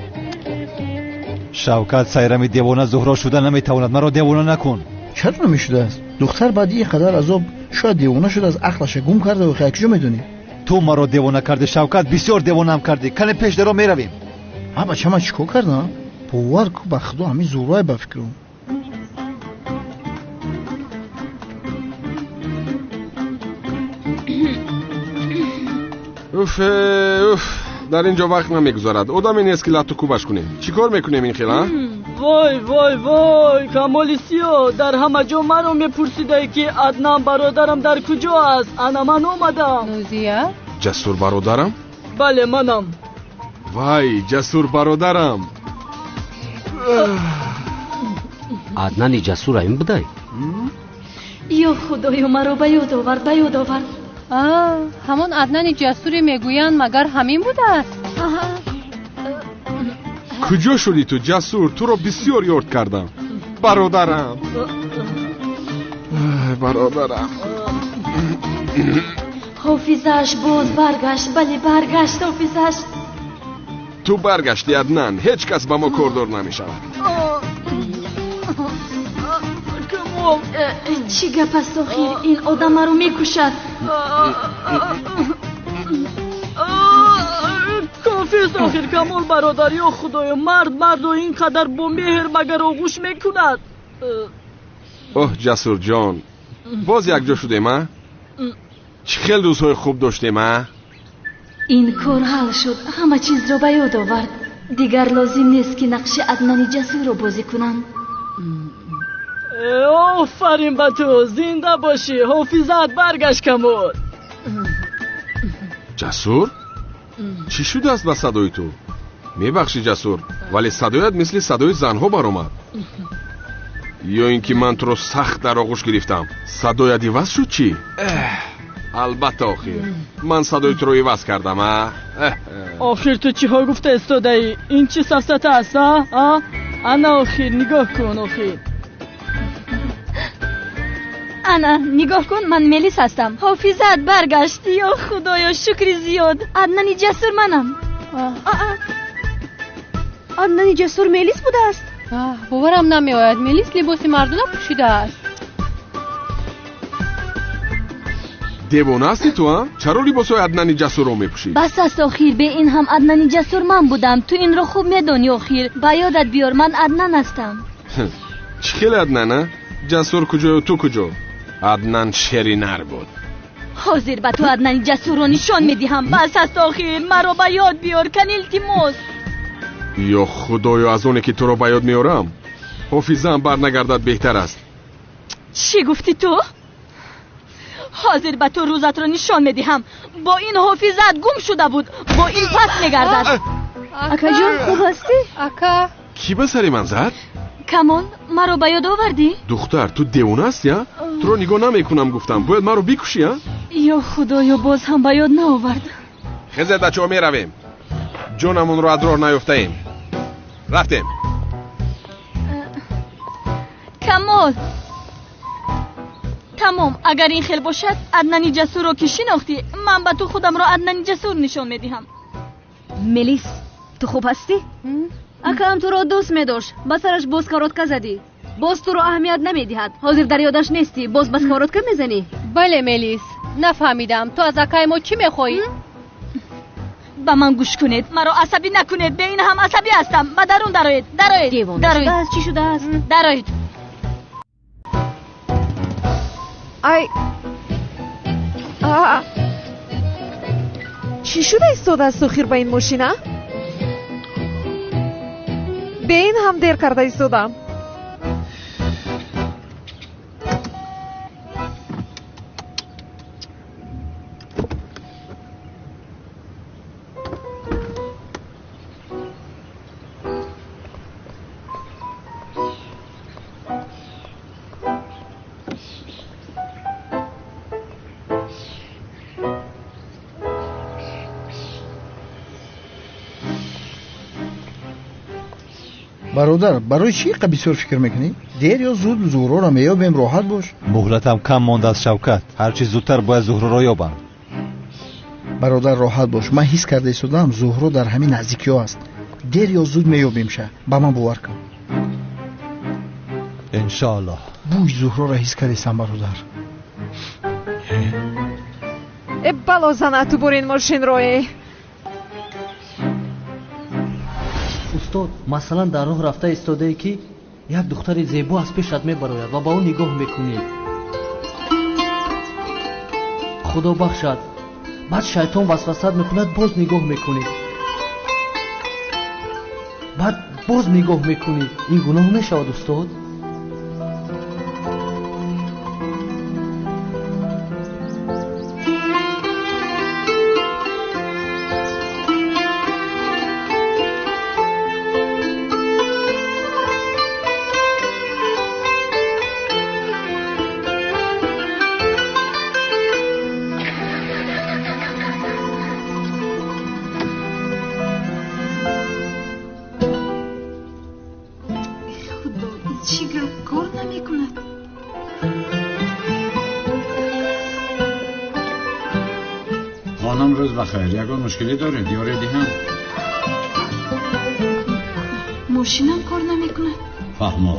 Шавкат, сайрами девона Зуҳро шуда наметавонад, маро девона накун. Чаро намешудааст? Духтар баъди ин қадар азоб шояд девона шудааст, ақлаша гум карда, охи куҷо медонӣ? Ту маро девона кардӣ, Шавкат, бисёр девонаам кардӣ. Кане пеш даро меравем. А бача, ман чӣ кор кардам? Бовар ку, ба худо ҳамин Зуҳрое ба фикрум. Уф, уф, дар ин ҷо вақт намегузарад. Одаме нест, ки латту кӯбаш кунем. Чӣ кор мекунем ин хел, а? Вой, вой, вой, Камоли Сиё, дар ҳама ҷо маро мепурсидай, ки Аднан бародарам дар куҷо аст. Ана ман омадам. Нозия? Ҷасур бародарам? Бале, манам. Вай, Ҷасур бародарам. Аднани Ҷасур ҳамин будай? Ё Худоё, маро ба ёд овард, ба ёд овард. Ҳамон Аднани Ҷасуре мегӯянд, магар ҳамин будааст? Куҷо шудӣ ту, Ҷасур? Туро бисёр ёрд кардам, бародарам. Бародарам. Ҳофизааш боз баргашт. Бале, баргашт ҳофизааш. Ту баргаштӣ, Аднан. Ҳеҷ кас ба мо кордор намешавад. Камол, чӣ гап аст охир? Ин одам маро мекушад. Кофист охир, Камол бародар. Ё Худоё, мард мардо ин қадар бо меҳр магар оғӯш мекунад? Оҳ, Ҷасурҷон, боз якҷо шудем, а? Чӣ хел рӯзҳои хуб доштем, а? Ин кор ҳал шуд, ҳама чизро ба ёд овард. Дигар лозим нест, ки нақши Аднани Ҷасурро бозӣ кунам. Офарин ба ту, зинда бошӣ, ҳофизаат баргашт, Камол. Ҷасур, чӣ шудааст ба садои ту? Мебахшӣ, Ҷасур, вале садоят мисли садои занҳо баромад. Ё ин ки ман туро сахт дар оғӯш гирифтам, садоят иваз шуд, чӣ? Албатта, охир ман садои туро иваз кардам, а? Охир ту чиҳо гуфта истодаӣ? Ин чӣ сафсата аст, а? Ана охир, нигоҳ кун, охир. Ана, нигоҳ кун, ман Мелис ҳастам. Ҳофизаат баргашт. Ё Худоё, шукри зиёд. Аднани Ҷасур манам. Аднани Ҷасур Мелис будааст? Боварам намеояд, Мелис либоси мардона пӯшидааст. Девона ҳастӣ ту, а? Чаро либосҳои Аднани Ҷасурро мепӯшӣ? Бас аст охир, бе ин ҳам Аднани Ҷасур ман будам. Ту инро хуб медонӣ охир. Ба ёдат биёр, ман Аднан ҳастам. Чӣ хеле Аднан, а? Ҷасур куҷою ту куҷо? Аднан шери нар буд. Ҳозир ба ту Аднани Ҷасурро нишон медиҳам. Бас аст охир, маро ба ёд биёр, кани, илтимос. Ё худоё, аз оне ки туро ба ёд меорам, ҳофизаам барнагардад беҳтар аст. Чӣ гуфтӣ ту? Ҳозир ба ту рӯзатро нишон медиҳам. Бо ин ҳофизаат гум шуда буд, бо ин пас мегардад. Акаҷон, хуб ҳастӣ? Ака. Кӣ ба сари ман зад? Камол, маро ба ёд овардӣ? Духтар, ту девона ҳастӣ, а? Туро нигоҳ намекунам гуфтам. Бояд маро бикушӣ, а? Ё худоё, боз ҳам ба ёд наовард. Хезед, бачаҳо, меравем. Ҷонамонро аз роҳ наёфтаем. Рафтем. Камол, тамом, агар ин хел бошад, Аднани Ҷасурро ки шинохтӣ, ман ба ту худамро Аднани Ҷасур нишон медиҳам. Мелис, ту хуб ҳастӣ? Акаам туро дӯст медошт, ба сараш боз коротка задӣ. Боз туро аҳамият намедиҳад. Ҳозир дар ёдаш нестӣ, боз ба сковородка мезанӣ? Бале, Мелис, нафаҳмидам, ту аз акаи мо чӣ мехоҳӣ? Ба ман гӯш кунед, маро асабӣ накунед, бе ин ҳам асабӣ ҳастам. Ба дарун дароед, дароед. Девона шудааст, чӣ шудааст? Дароед. Ай, чӣ шуда истодааст охир ба ин мошина? Бе ин ҳам дер карда истодам. Бародар, барои чӣ иқа бисёр фикр мекунӣ? Дер ё зуд Зуҳроро меёбем, роҳат бош. Муҳлатам кам мондааст, Шавкат. Ҳарчи зудтар бояд Зуҳроро ёбам. Бародар, роҳат бош. Ман ҳис карда истодаам, Зуҳро дар ҳамин наздикиҳо аст. Дер ё зуд меёбемша. Ба ман бовар кун. Иншоаллоҳ. Бӯи Зуҳроро ҳис кардесам, бародар. Э, бало зана, ту бурин мошинро, э. Устод, масалан, дар роҳ рафта истодае, ки як духтари зебо аз пешат мебарояд ва ба ӯ нигоҳ мекунӣ. Худо бахшад, баъд шайтон васвасат мекунад, боз нигоҳ мекунӣ, баъд боз нигоҳ мекунӣ. Ин гуноҳ мешавад, устод? خانم روز بخیر، یگان مشکلی دارید؟ یاری دهم؟ ماشینم کار نمیکند. فهمو،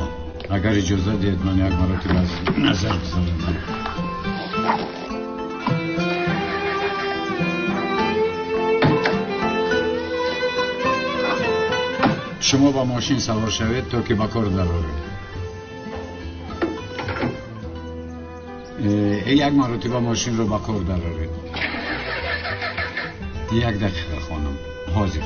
اگر اجازه دهید من یک مرتبه از نظر بگذارم. شما با ماشین سوار شوید تا که به کار درآید. یک مرتبه ماشین رو به کار درآورید. یک دقیقه خانم، حاضر.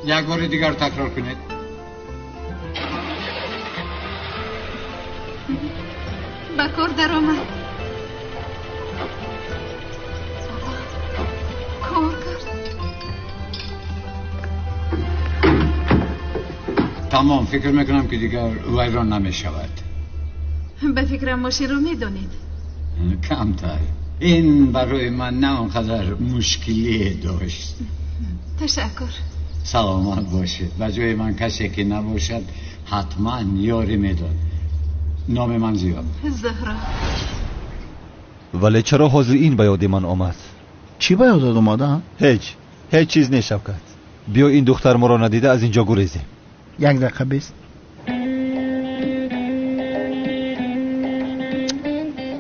یک بار دیگر تکرار کنید. به کار درآمد. کار کرد. تمام، فکر میکنم که دیگر ویران نمیشود. به فکرم ماشین رو میدونید. کمتر. این برای من نه آنقدر مشکلی داشت. تشکر. سلامت باشید. به جای من کسی که نباشد حتما یاری میداد. نام من زیاد. زهرا. ولی چرا حاضر این به یاد من آمد؟ چی به یادت اومده؟ هیچ چیز نیست شوکت. بیا این دختر ما را ندیده از اینجا گریزیم. یک دقیقه بیست.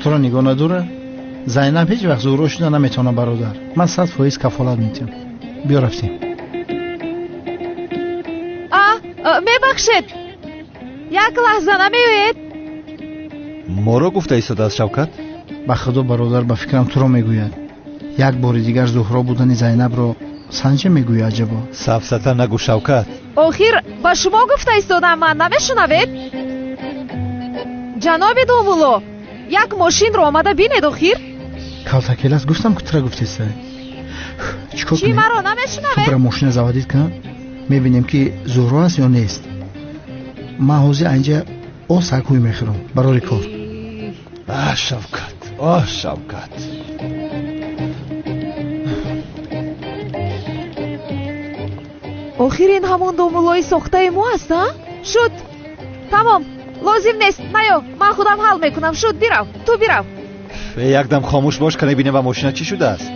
تو را نگاه نداره؟ زینب هیچ وقت زورو شده نمیتونه برادر. من 100% کفالت میتیم. بیا رفتیم. میبخشید، یک لحظه نمیوید؟ ما را گفته ایستاده از شوکت؟ به خدا برادر، به فکرم تو را میگوید. Як бори дигар Зуҳро будани Зайнабро санҷа мегӯӣ аҷабо. Сафсата нагӯ, Шавкат. Охир ба шумо гуфта истодам, ман намешунавед? Ҷаноби домулло, як мошинро омада бинед охир. Калтакелас гуфтам ку тура гуфтеста. Чикор Чӣ маро намешунавед? Ту бира мошина заводить кун, мебинем ки Зуҳро аст ё нест. Ман ҳозир анҷа осак ҳуй мехӯрам барори кор. А Шавкат, о Шавкат. Охир ин ҳамон домуллои сохтаи мо аст, а? Шуд. Тамом, лозим нест, наё, ман худам ҳал мекунам. Шуд, бирав, ту бирав. Якдам хомӯш бош, кане бинем ба мошина чӣ шудааст.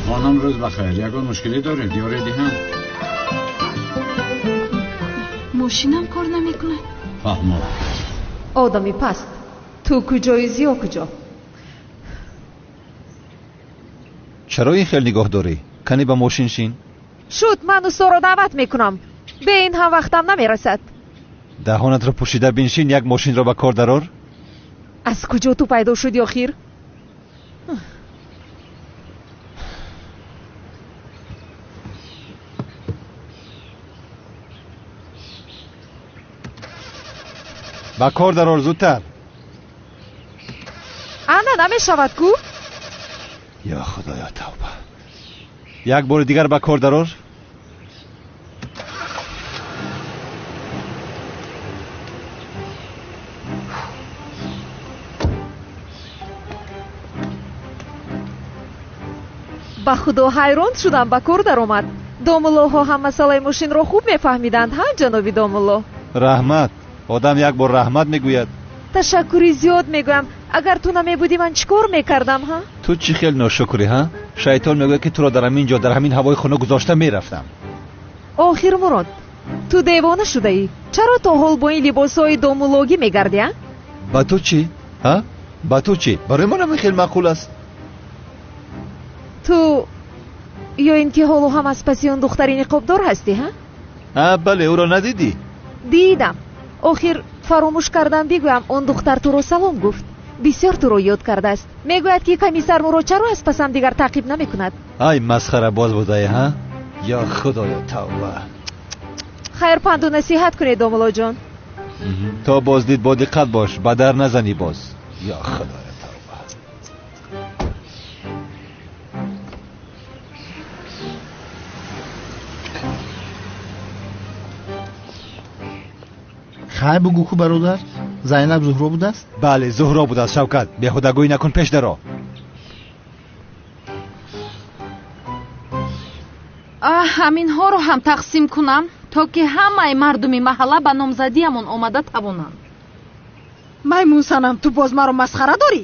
Хонум, рӯз бахайр. Ягон мушкилӣ доред? Ёре диҳам? Мошинам кор намекунад. Фаҳмо. Одами паст, ту куҷои зиё куҷо? Чаро ин хел нигоҳ дорӣ? Кане ба мошин шин. Шуд, ман усторо даъват мекунам. Бе ин ҳам вақтам намерасад. Даҳонатро пӯшида биншин, як мошинро ба кор дарор. Аз куҷо ту пайдо шуди охир? Ба кор дарор зудтар. Ана намешавад ку? Ё худоё, тавба. Як бори дигар ба кор дарор. Ба худо ҳайрон шудам, ба кор даромад. Домуллоҳо ҳам масъалаи мошинро хуб мефаҳмиданд, ҳа, ҷаноби домулло? Раҳмат. Одам як бор раҳмат мегӯяд. Ташаккури зиёд мегӯям. Агар ту намебудӣ, ман чӣ кор мекардам, ҳа? Ту чӣ хел ношукрӣ, ҳа? Шайтон мегӯяд, ки туро дар ҳамин ҷо, дар ҳамин ҳавои хунук гузошта мерафтам. Охир Мурод, ту девона шудаӣ. Чаро то ҳол бо ин либосҳои домуллогӣ мегардӣ, а? Ба ту чӣ, ҳа? Ба ту чӣ? Барои ман ҳамин хел маъқул аст. Ту ё ин ки ҳоло ҳам аз паси он духтари ниқобдор ҳастӣ, ҳа? А, бале, ӯро надидӣ? Дидам. Охир фаромӯш кардам бигӯям, он духтар туро салом гуфт. Бисёр туро ёд кардааст. Мегӯяд, ки комиссар Мурод чаро аз пасам дигар таъқиб намекунад. Ай, масхарабоз будаи, ҳа? Ё худоё, тавба. Хайр, панду насиҳат кунед, домуллоҷон. То боздид бо диққат бош, ба дар назанӣ боз. Ё худоё, тавба. Хай бугӯ ку бародар, Зайнаб Зуҳро будааст? Бале, Зуҳро будааст, Шавкат. Беҳудагӯӣ накун, пеш даро. Ҳаминҳоро ҳам тақсим кунам, то ки ҳамаи мардуми маҳалла ба номзадиамон омада тавонанд. Маймунсанам, ту боз маро масхара дорӣ?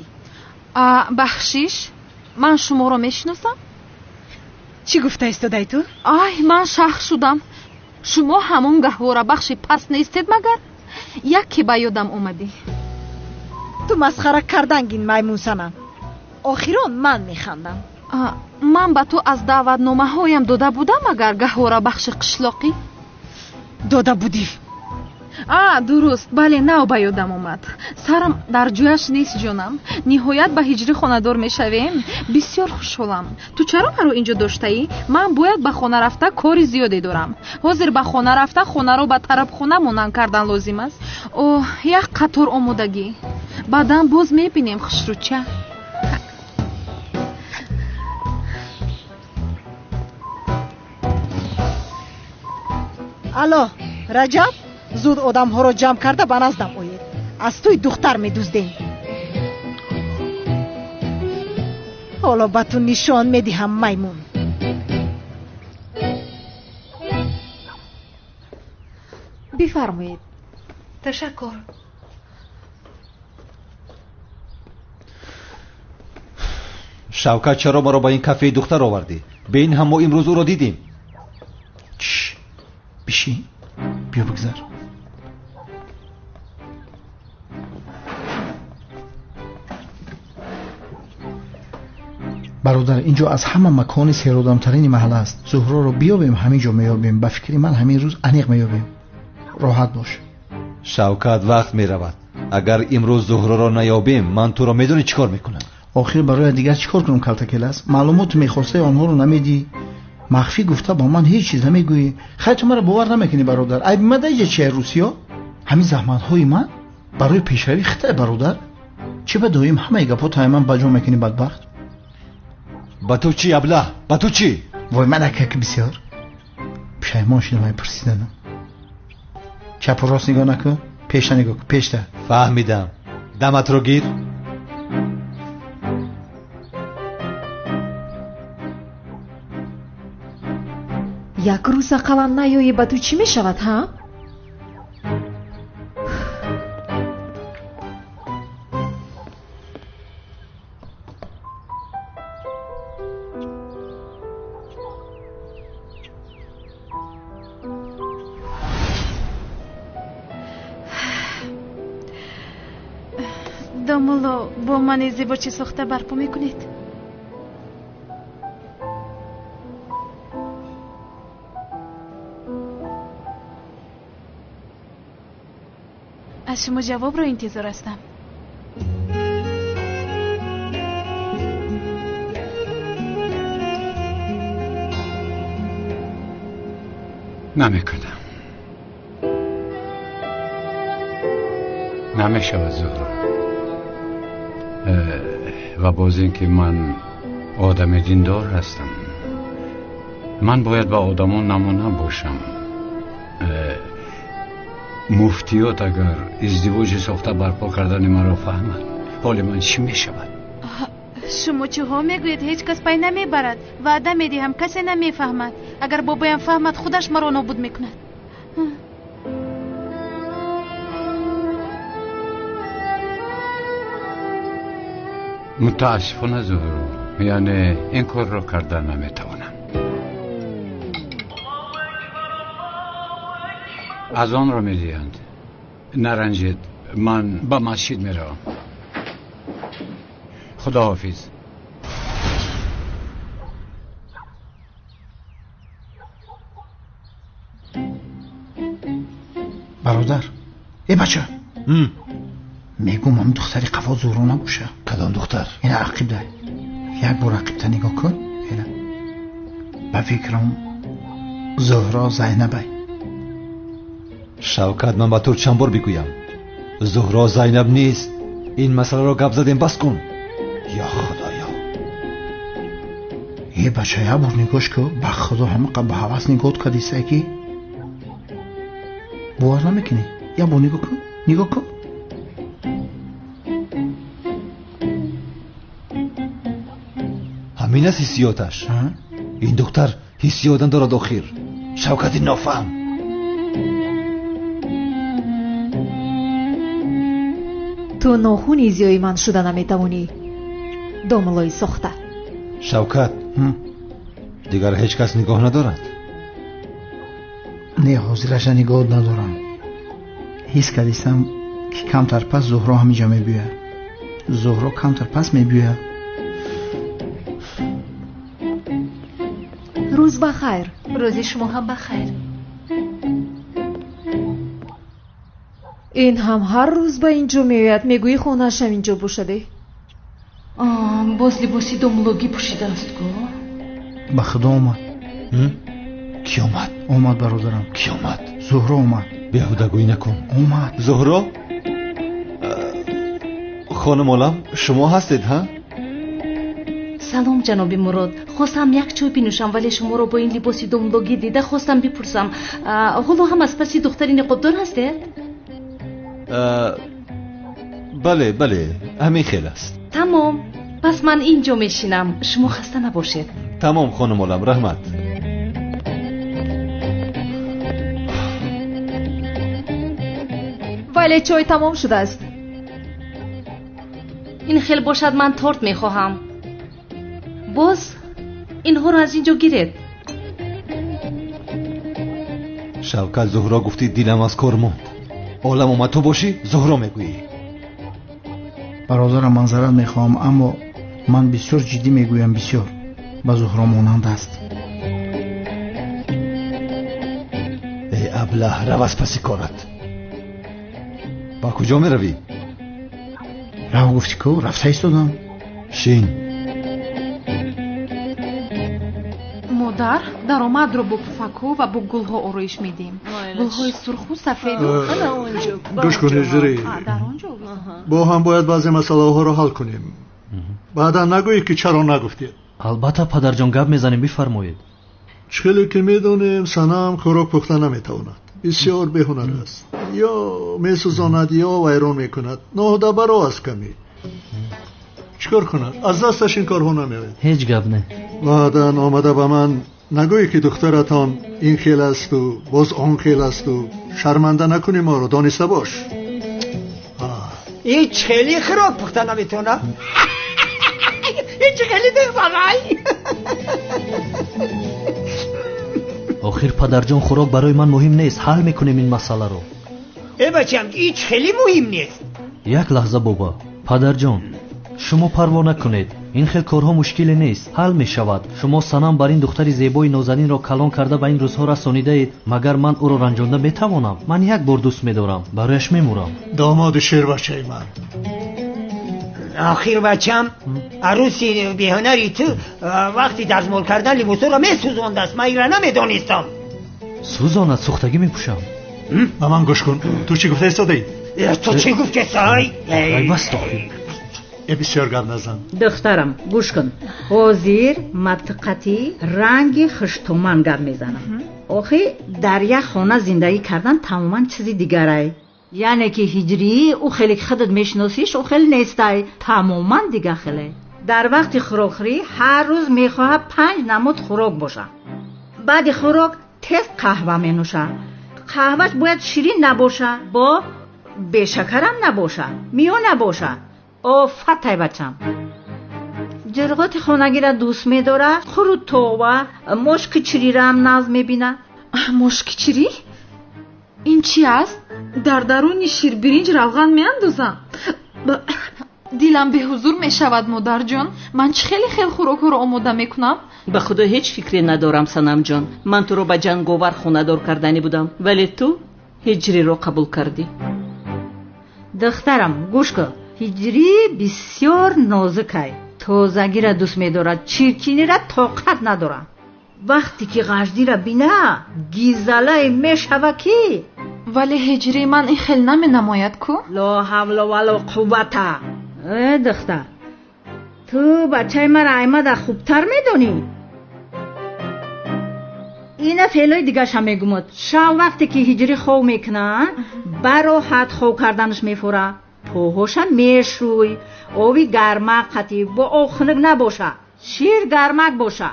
Бахшиш, ман шуморо мешиносам? Чӣ гуфта истодай ту? Ай, ман шах шудам. Шумо ҳамон гаҳворабахши паст нестед магар? Яке ба ёдам омадӣ. Ту масхара кардангин, маймунсанам. Охирон ман механдам. Ман ба ту аз даъватномаҳоям дода будам агар, гаҳворабахши қишлоқӣ? Дода будӣ. А, дуруст, бале, нав ба ёдам омад. Сарам дар ҷояш нест, ҷонам. Ниҳоят ба ҳиҷрӣ хонадор мешавем. Бисёр хушҳолам. Ту чаро маро инҷо доштаӣ? Ман бояд ба хона рафта кори зиёде дорам. Ҳозир ба хона рафта хонаро ба тарабхона монанд кардан лозим аст. Оҳ, як қатор омодагӣ. Баъдан боз мебинем, хушрӯча. Алло, Раҷаб, зуд одамҳоро ҷамъ карда ба наздам оед. Аз тӯй духтар медуздем. Ҳоло ба ту нишон медиҳам, маймун. Бифармоед. Ташаккур. Шавкат, чаро маро ба ин кафеи духтар овардӣ? Бе ин ҳам мо имрӯз ӯро дидем. Чш, бишин, биё бигзар. Бародар, инҷо аз ҳама макони серодамтарини маҳалла аст. Зуҳроро биёбем, ҳамин ҷо меёбем. Ба фикри ман ҳамин рӯз аниқ меёбем. Роҳат бош. Шавкат, вақт меравад. Агар имрӯз Зуҳроро наёбем, ман туро медонӣ чӣ кор мекунам. Охир барои дигар чӣ кор кунам, калтакелас? Маълумоти мехостаи онҳоро намедиҳӣ, махфӣ гуфта ба ман ҳеҷ чиз намегӯӣ. Хайр, ту маро бовар намекунӣ, бародар. Айби ман дар инҷа чия, Русиё? Ҳамин заҳматҳои ман барои пешравии хитай, бародар. Чӣ ба доим ҳамаи гапҳо таи ман ба ҷо мекунӣ, бадбахт? Ба ту чӣ, аблаҳ, ба ту чӣ? Вой, ман акак бисёр пушаймон шудам ай пурсиданам. Чапу рост нигоҳ накун, пешта нигоҳ кун, пешта. Фаҳмидам. Даматро гир. Як рӯз ақаллан наёӣ, ба ту чӣ мешавад, ҳа? Домулло, бо ман издивоҷи сохта барпо мекунед? Аз шумо ҷавобро интизор ҳастам. Намекунам. Намешавад, Зуҳро. Ва боз ин ки ман одами диндор ҳастам, ман бояд ба одамон намуна бошам. Муфтиёт агар издивоҷи сохта барпо кардани маро фаҳмад, ҳоли ман чӣ мешавад? Шумо чиҳо мегӯед? Ҳеҷ кас пай намебарад. Ваъда медиҳам, касе намефаҳмад. Агар бобоям фаҳмад, худаш маро нобуд мекунад. Мутаассифона, Зуҳро, яъне ин корро карда наметавонам. Аз онро медиҳанд. Наранҷед, ман ба масҷид меравам. Худоҳофиз. Бародар, э бача, мегӯм ҳам духтари қафо Зуҳро набоша. Кадом духтар? Ина ақибда. Як бор ақибта нигоҳ кун. Ина, ба фикрам Зуҳро Зайнабай. Шавкат, ман ба ту чанд бор бигӯям, Зуҳро Зайнаб нест. Ин масъаларо гап задем, бас кун. Ё худоё! Е бача, як бор нигоҳш кун. Ба худо ҳамақа ба ҳавас нигоҳ кардиса ки бовар намекунӣ. Як бор нигоҳ кун, нигоҳ кун. Ҳамин аст ҳиссиёташ. Ин духтар ҳиссиёт надорад охир. Шавкати нофаҳм. Ту нохуни зиёи ман шуда наметавонӣ, домуллои сохта. Шавкат, дигар ҳеҷ кас нигоҳ надорад? Не, ҳозираша нигоҳ надорам. Ҳис кардистам ки камтар пас Зуҳро ҳаминҷа мебиёяд. Зуҳро камтар пас мебиёяд. Рӯз ба хайр. Рӯзи шумо ҳам ба хайр. Ин ҳам ҳар рӯз ба ин ҷо меояд, мегӯӣ хонааш ҳамин ҷо бошаде. Боз либоси домлогӣ пӯшидааст ку. Ба худо омад. Кӣ омад? Омад, бародарам. Кӣ омад? Зуҳро омад. Беҳудагӯӣ накун. Омад. Зуҳро? Хонум Олам, шумо ҳастед, ҳа? Салом, ҷаноби Мурод. Хостам як чой бинӯшам, вале шуморо бо ин либоси домлогӣ дида хостам бипурсам, ҳоло ҳам аз паси духтари ниқобдор ҳастед? Бале, бале, ҳамин хел аст. Тамом, пас ман ин ҷо мешинам, шумо хаста набошед. Тамом, хонум Олам, раҳмат. Вале чой тамом шудааст. Ин хел бошад, ман торт мехоҳам. Боз инҳоро аз ин ҷо гиред. Шавкат, Зуҳро гуфтӣ, дилам аз кор монд. Олам омад, ту бошӣ, Зуҳро мегӯӣ. Бародарам, манзарат мехоҳам, аммо ман бисёр ҷиддӣ мегӯям, бисёр ба Зуҳро монанд аст. Э аблаҳ, рав аз паси корат. Ба куҷо меравӣ? Рав гуфтӣ ку, рафта истодам. Шин. Модар, даромадро бо пуфакҳо ва бо гулҳо ороиш медиҳем. Гулҳои сурху сафеду. Гӯш кун, Ҳиҷрӣ, бо ҳам бояд баъзе масъалаҳоро ҳал кунем. Баъдан нагӯӣ ки чаро нагуфтед. Албатта, падарҷон, гап мезанем, бифармоед. Чӣ хеле ки медонем, Санам хӯрок пухта наметавонад. Бисёр беҳунар аст. Ё месӯзонад, ё вайрон мекунад. Ноҳудабаро аст каме. Чӣ кор кунад? Аз дасташ ин корҳо намеояд. Ҳеҷ гап не. Баъдан омада ба ман нагӯӣ ки духтаратон ин хел асту боз он хел асту. Шарманда накунӣ моро, дониста бош. Ҳеҷ хеле хӯрок пухта наметавонад. Ҳеҷ хеле духтарай. Охир падарҷон, хӯрок барои ман муҳим нест. Ҳал мекунем ин масъаларо. Э бачам, ҳеҷ хеле муҳим нест. Як лаҳза, боба. Падарҷон, шумо парво накунед. Ин хел корҳо мушкиле нест, ҳал мешавад. Шумо Санам бар ин духтари зебои нозанинро калон карда ба ин рӯзҳо расонидаед. Магар ман ӯро ранҷонда метавонам? Ман як бор дӯст медорам, барояш мемурам. Домоди шербачаи ман. Охир бачам, арӯси беҳунари ту вақти дастмол кардан либосҳоро месӯзондааст. Ман инро намедонистам. Сӯзонад, сӯхтагӣ мепӯшам. Ба ман гӯш кун, ту чӣ гуфта истодаӣ? Ту чӣ гуфтесай? Баст охир. Э бисёр гап назан. Духтарам, гӯш кун. Ҳозир мабтиқати ранги хуштуман гап мезанам. Охи дар як хона зиндагӣ кардан тамоман чизи дигарай. Яъне ки ҳиҷрӣ ӯ хеле ки худат мешиносиш, ӯ хеле нестай, тамоман дига хеле. Дар вақти хӯрокхӯрӣ ҳар рӯз мехоҳад 5 намуд хӯрок бошад. Баъди хӯрок тез қаҳва менӯшад. Қаҳваш бояд ширин набошад, бо бешакарам набошад, миё набошад. Офатай бачам. Ҷирғоти хонагиро дӯст медорад, хурутова, мошкичирираам нағз мебинад. Мошкичирӣ? Ин чи аст? Дар даруни ширбиринҷ равған меандозам. Дилам беҳузур мешавад, модарҷон. Ман чӣ хеле хел хӯрокҳоро омода мекунам? Ба худо ҳеҷ фикре надорам, Санамҷон. Ман туро ба ҷанговар хонадор карданӣ будам, вале ту ҳиҷриро қабул кардӣ. Духтарам, гӯш кун. Ҳиҷрӣ бисёр нозукай. Тозагиро дӯст медорад, чиркиниро тоқат надорад. Вақте ки ғаждиро бина, гизалае мешава ки. Вале ҳиҷрии ман ин хел наменамояд ку? Ло ҳавло вало қуввата. Э духтар, ту бачаи маро аймада хубтар медонӣ? Ина феълои дигарша мегумад. Шав вақте ки ҳиҷрӣ хов мекунад, бароҳат хов карданаш мефора. Поҳоша мешӯй, ови гармак қатӣ, бо об хунук набоша, шир гармак боша.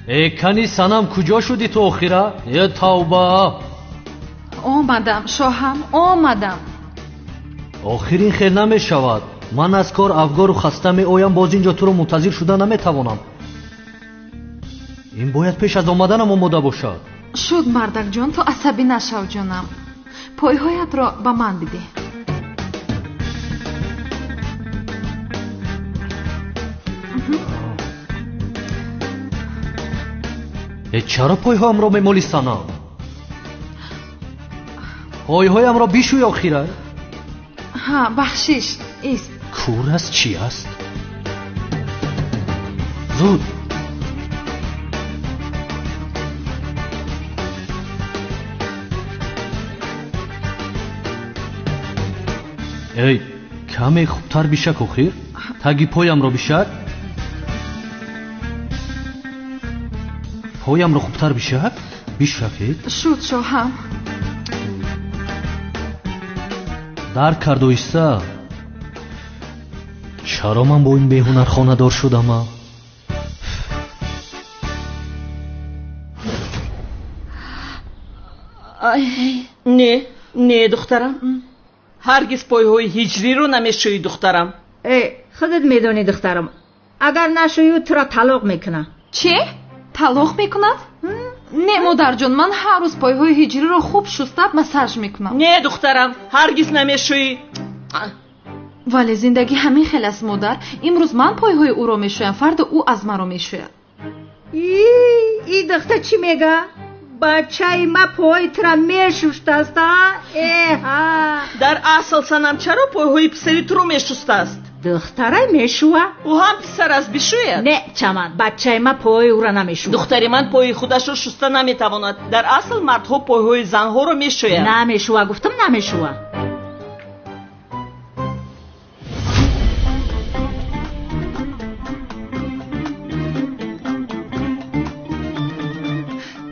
Э кани Санам, куҷо шудӣ ту охира? Е тавба! Омадам, шоҳам, омадам. Охир ин хел намешавад. Ман аз кор афгору хаста меоям, боз инҷо туро мунтазир шуда наметавонам. Ин бояд пеш аз омаданам омода бошад. Шуд, мардакҷон, ту асабӣ нашав, ҷонам. Пойҳоятро ба ман бидеҳ. Э чаро пойҳоямро мемолӣ, Санам? Пойҳоямро бишӯй охира. Ҳа, бахшиш, ист. Кур аст, чӣ аст? Зуд. Эй, каме хубтар бишак охир. Таги поямро бишак. Поямро хубтар бишак. Бишакед. Шуд, шоҳам. Дарк кард оҳиста. Чаро ман бо ин беҳунар хонадор шудама? Не, не, духтарам. Ҳаргиз пойҳои ҳиҷриро намешӯӣ, духтарам. Э, худат медонӣ, духтарам. Агар нашӯӣ, туро талоқ мекунад. Чӣ? Талоқ мекунад? Не, модарҷон, ман ҳар рӯз пойҳои ҳиҷриро хуб шуста массаж мекунам. Не, духтарам, ҳаргиз намешӯӣ. Вале зиндагӣ ҳамин хел аст, модар. Имрӯз ман пойҳои ӯро мешӯям, фардо ӯ аз маро мешӯяд. И духта чӣ мега? Бачаи ма пойи тура мешуштааст, а? Эҳа! Дар асл, Санам, чаро пойҳои писари туро мешустааст? Духтарай мешува. Ӯ ҳам писар аст, бишӯяд. Не, Чаман, бачаи ма пойи ӯра намешува. Духтари ман пойи худашро шуста наметавонад. Дар асл мардҳо пойҳои занҳоро мешӯянд. Намешува, гуфтам, намешува.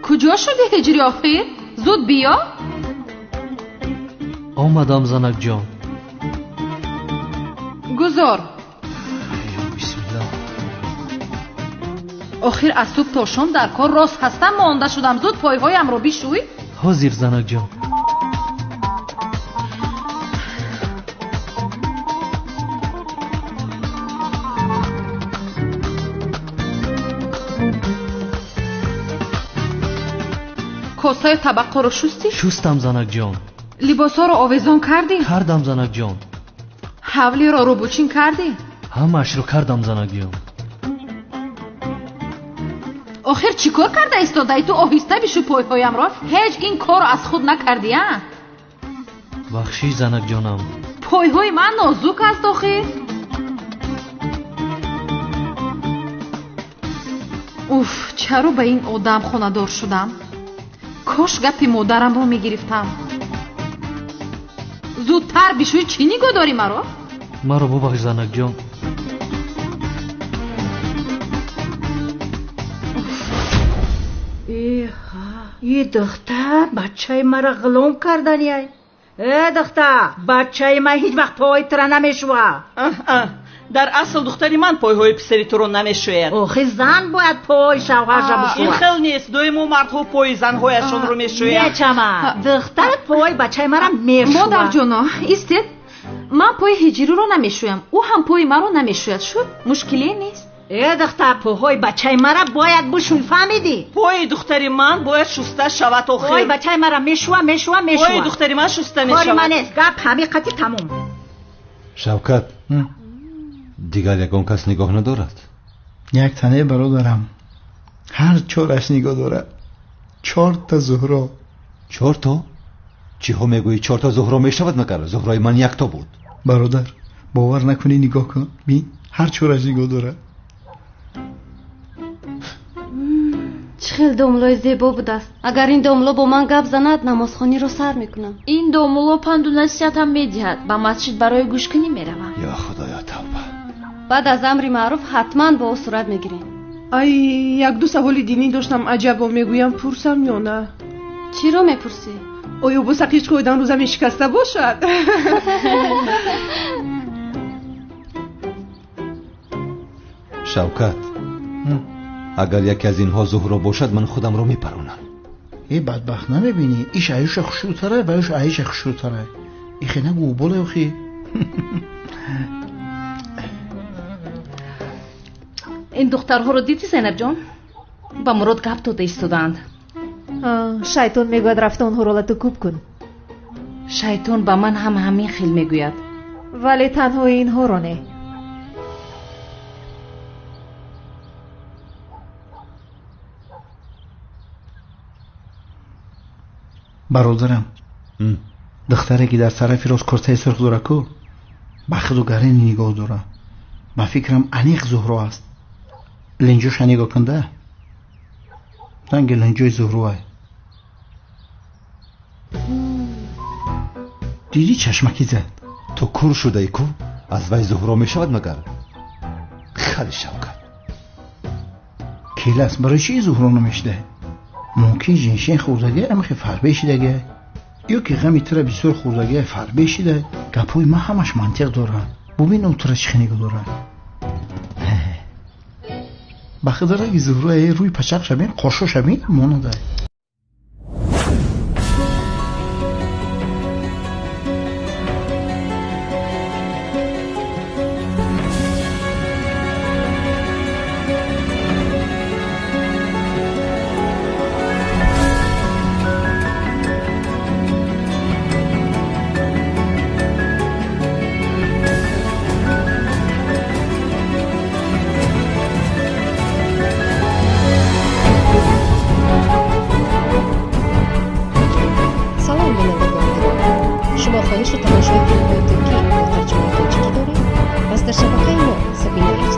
Куҷо шуди, Ҳиҷри, охир? Зуд биё. Омадам, занакҷон. Гузор. Бисмилла. Охир аз субҳ то шом дар кор рост ҳастам, монда шудам. Зуд пойҳоямро бишӯй. Ҳозир, занакҷон. Косаю табақҳоро шустӣ? Шустам, занакҷон. Либосҳоро овезон кардӣ? Кардам, занакҷон. Ҳавлиро рӯбучин кардӣ? Ҳамаашро кардам, занакҷон. Охир чӣ кор карда истодаи ту? Оҳиста бишӯ пойҳоямро. Ҳеҷ ин корро аз худ накардӣ, а? Бахшиш, занакҷонам. Пойҳои ман нозук аст охир. Уф, чаро ба ин одам хонадор шудам? Кош гапи модарамро мегирифтам. Зудтар бишӯй, чӣ нигоҳ дорӣ маро? Маро бубахш, занакҷон. Эҳа, и духтар бачаи мара ғулом карданияй. Э, духтар, бачаи ман ҳеҷ вақт пойи тура намешува. Дар асл духтари ман пойҳои писари туро намешӯяд. Охи зан бояд пойи шавҳарша бишӯяд. Ин хел нест, доимо мардҳо пойи занҳояшонро мешӯянд. Не, Чаман, духтарат пойи бачаи мара мешӯяд. Модарҷоно, истед, ман пойи Ҳиҷриро намешӯям, ӯ ҳам пойи маро намешӯяд. Шуд, мушкиле нест. Э, духтар, пойҳои бачаи мара бояд бишӯй, фаҳмидӣ? Пойи духтари ман бояд шуста шавад охир. Пойи бачаи мара мешӯва, мешӯва, мешӯва. Пойи духтари ман шуста мешавад. Кори ман нест, гап ҳамиқати тамом. Шавкат, дигар ягон кас нигоҳ надорад? Як тане, бародарам, ҳар чораш нигоҳ дорад. Чорта Зуҳро. Чорто? Чиҳо мегӯӣ? Чорта Зуҳро мешавад магар? Зуҳрои ман якто буд. Бародар, бовар накунӣ, нигоҳ кун, бин, ҳар чораш нигоҳ дорад. Чӣ хел домлои зебо будааст. Агар ин домло бо ман гап занад, намозхониро сар мекунам. Ин домло панду насиҳатам медиҳад. Ба масҷид барои гӯшкунӣ меравам. Ё худоё, тавба. Баъд аз амри маъруф ҳатман бо ӯ сурат мегирем. Ай, якду саволи динӣ доштам, аҷабо мегӯям, пурсам ё на? Чиро мепурсӣ? Оё бо сақич қоидан рӯза мешикаста бошад? Шавкат, агар яке аз инҳо Зуҳро бошад, ман худамро мепаронам. Э, бадбахт, намебинӣ? Иш аюша хушрӯтара ва юш аиша хушрӯтара. Ихе нагӯ, боле охи. Ин духтарҳоро дидӣ, Зайнабҷон? Ба Мурод гап дода истодаанд. Шайтон мегӯяд, рафта онҳоро лату кӯб кун. Шайтон ба ман ҳам ҳамин хел мегӯяд. Вале танҳо инҳоро не. Бародарам, духтаре ки дар тарафи рост куртаи сурх дорад ку, ба худу гарини нигоҳ дорад. Ба фикрам, аниқ Зуҳро аст. Линҷоша нигоҳ кунда, ранги линҷои Зуҳроай. Дидӣ, чашмакӣ зад. Ту кур шудаи ку? Аз вай Зуҳро мешавад магар? Хали, Шавкат. Келас, барои чӣ Зуҳро намешида? Мумкин женшен хӯрдагӣ, амхи фарбе шидагӣ, ё ки ғами тура бисёр хӯрдагӣ, фарбе шида. Гапҳои ман ҳамаш мантиқ дорад. Бубин, ӯ тура чӣ хел нигоҳ дорад. Ба худ раги Зуҳрои рӯи пачақ шабин, қошо шабин монада. Тамошои филмҳои туркӣ бо тарҷумаи тоҷикӣ доред? Пас дар шабакаи мо Сабина.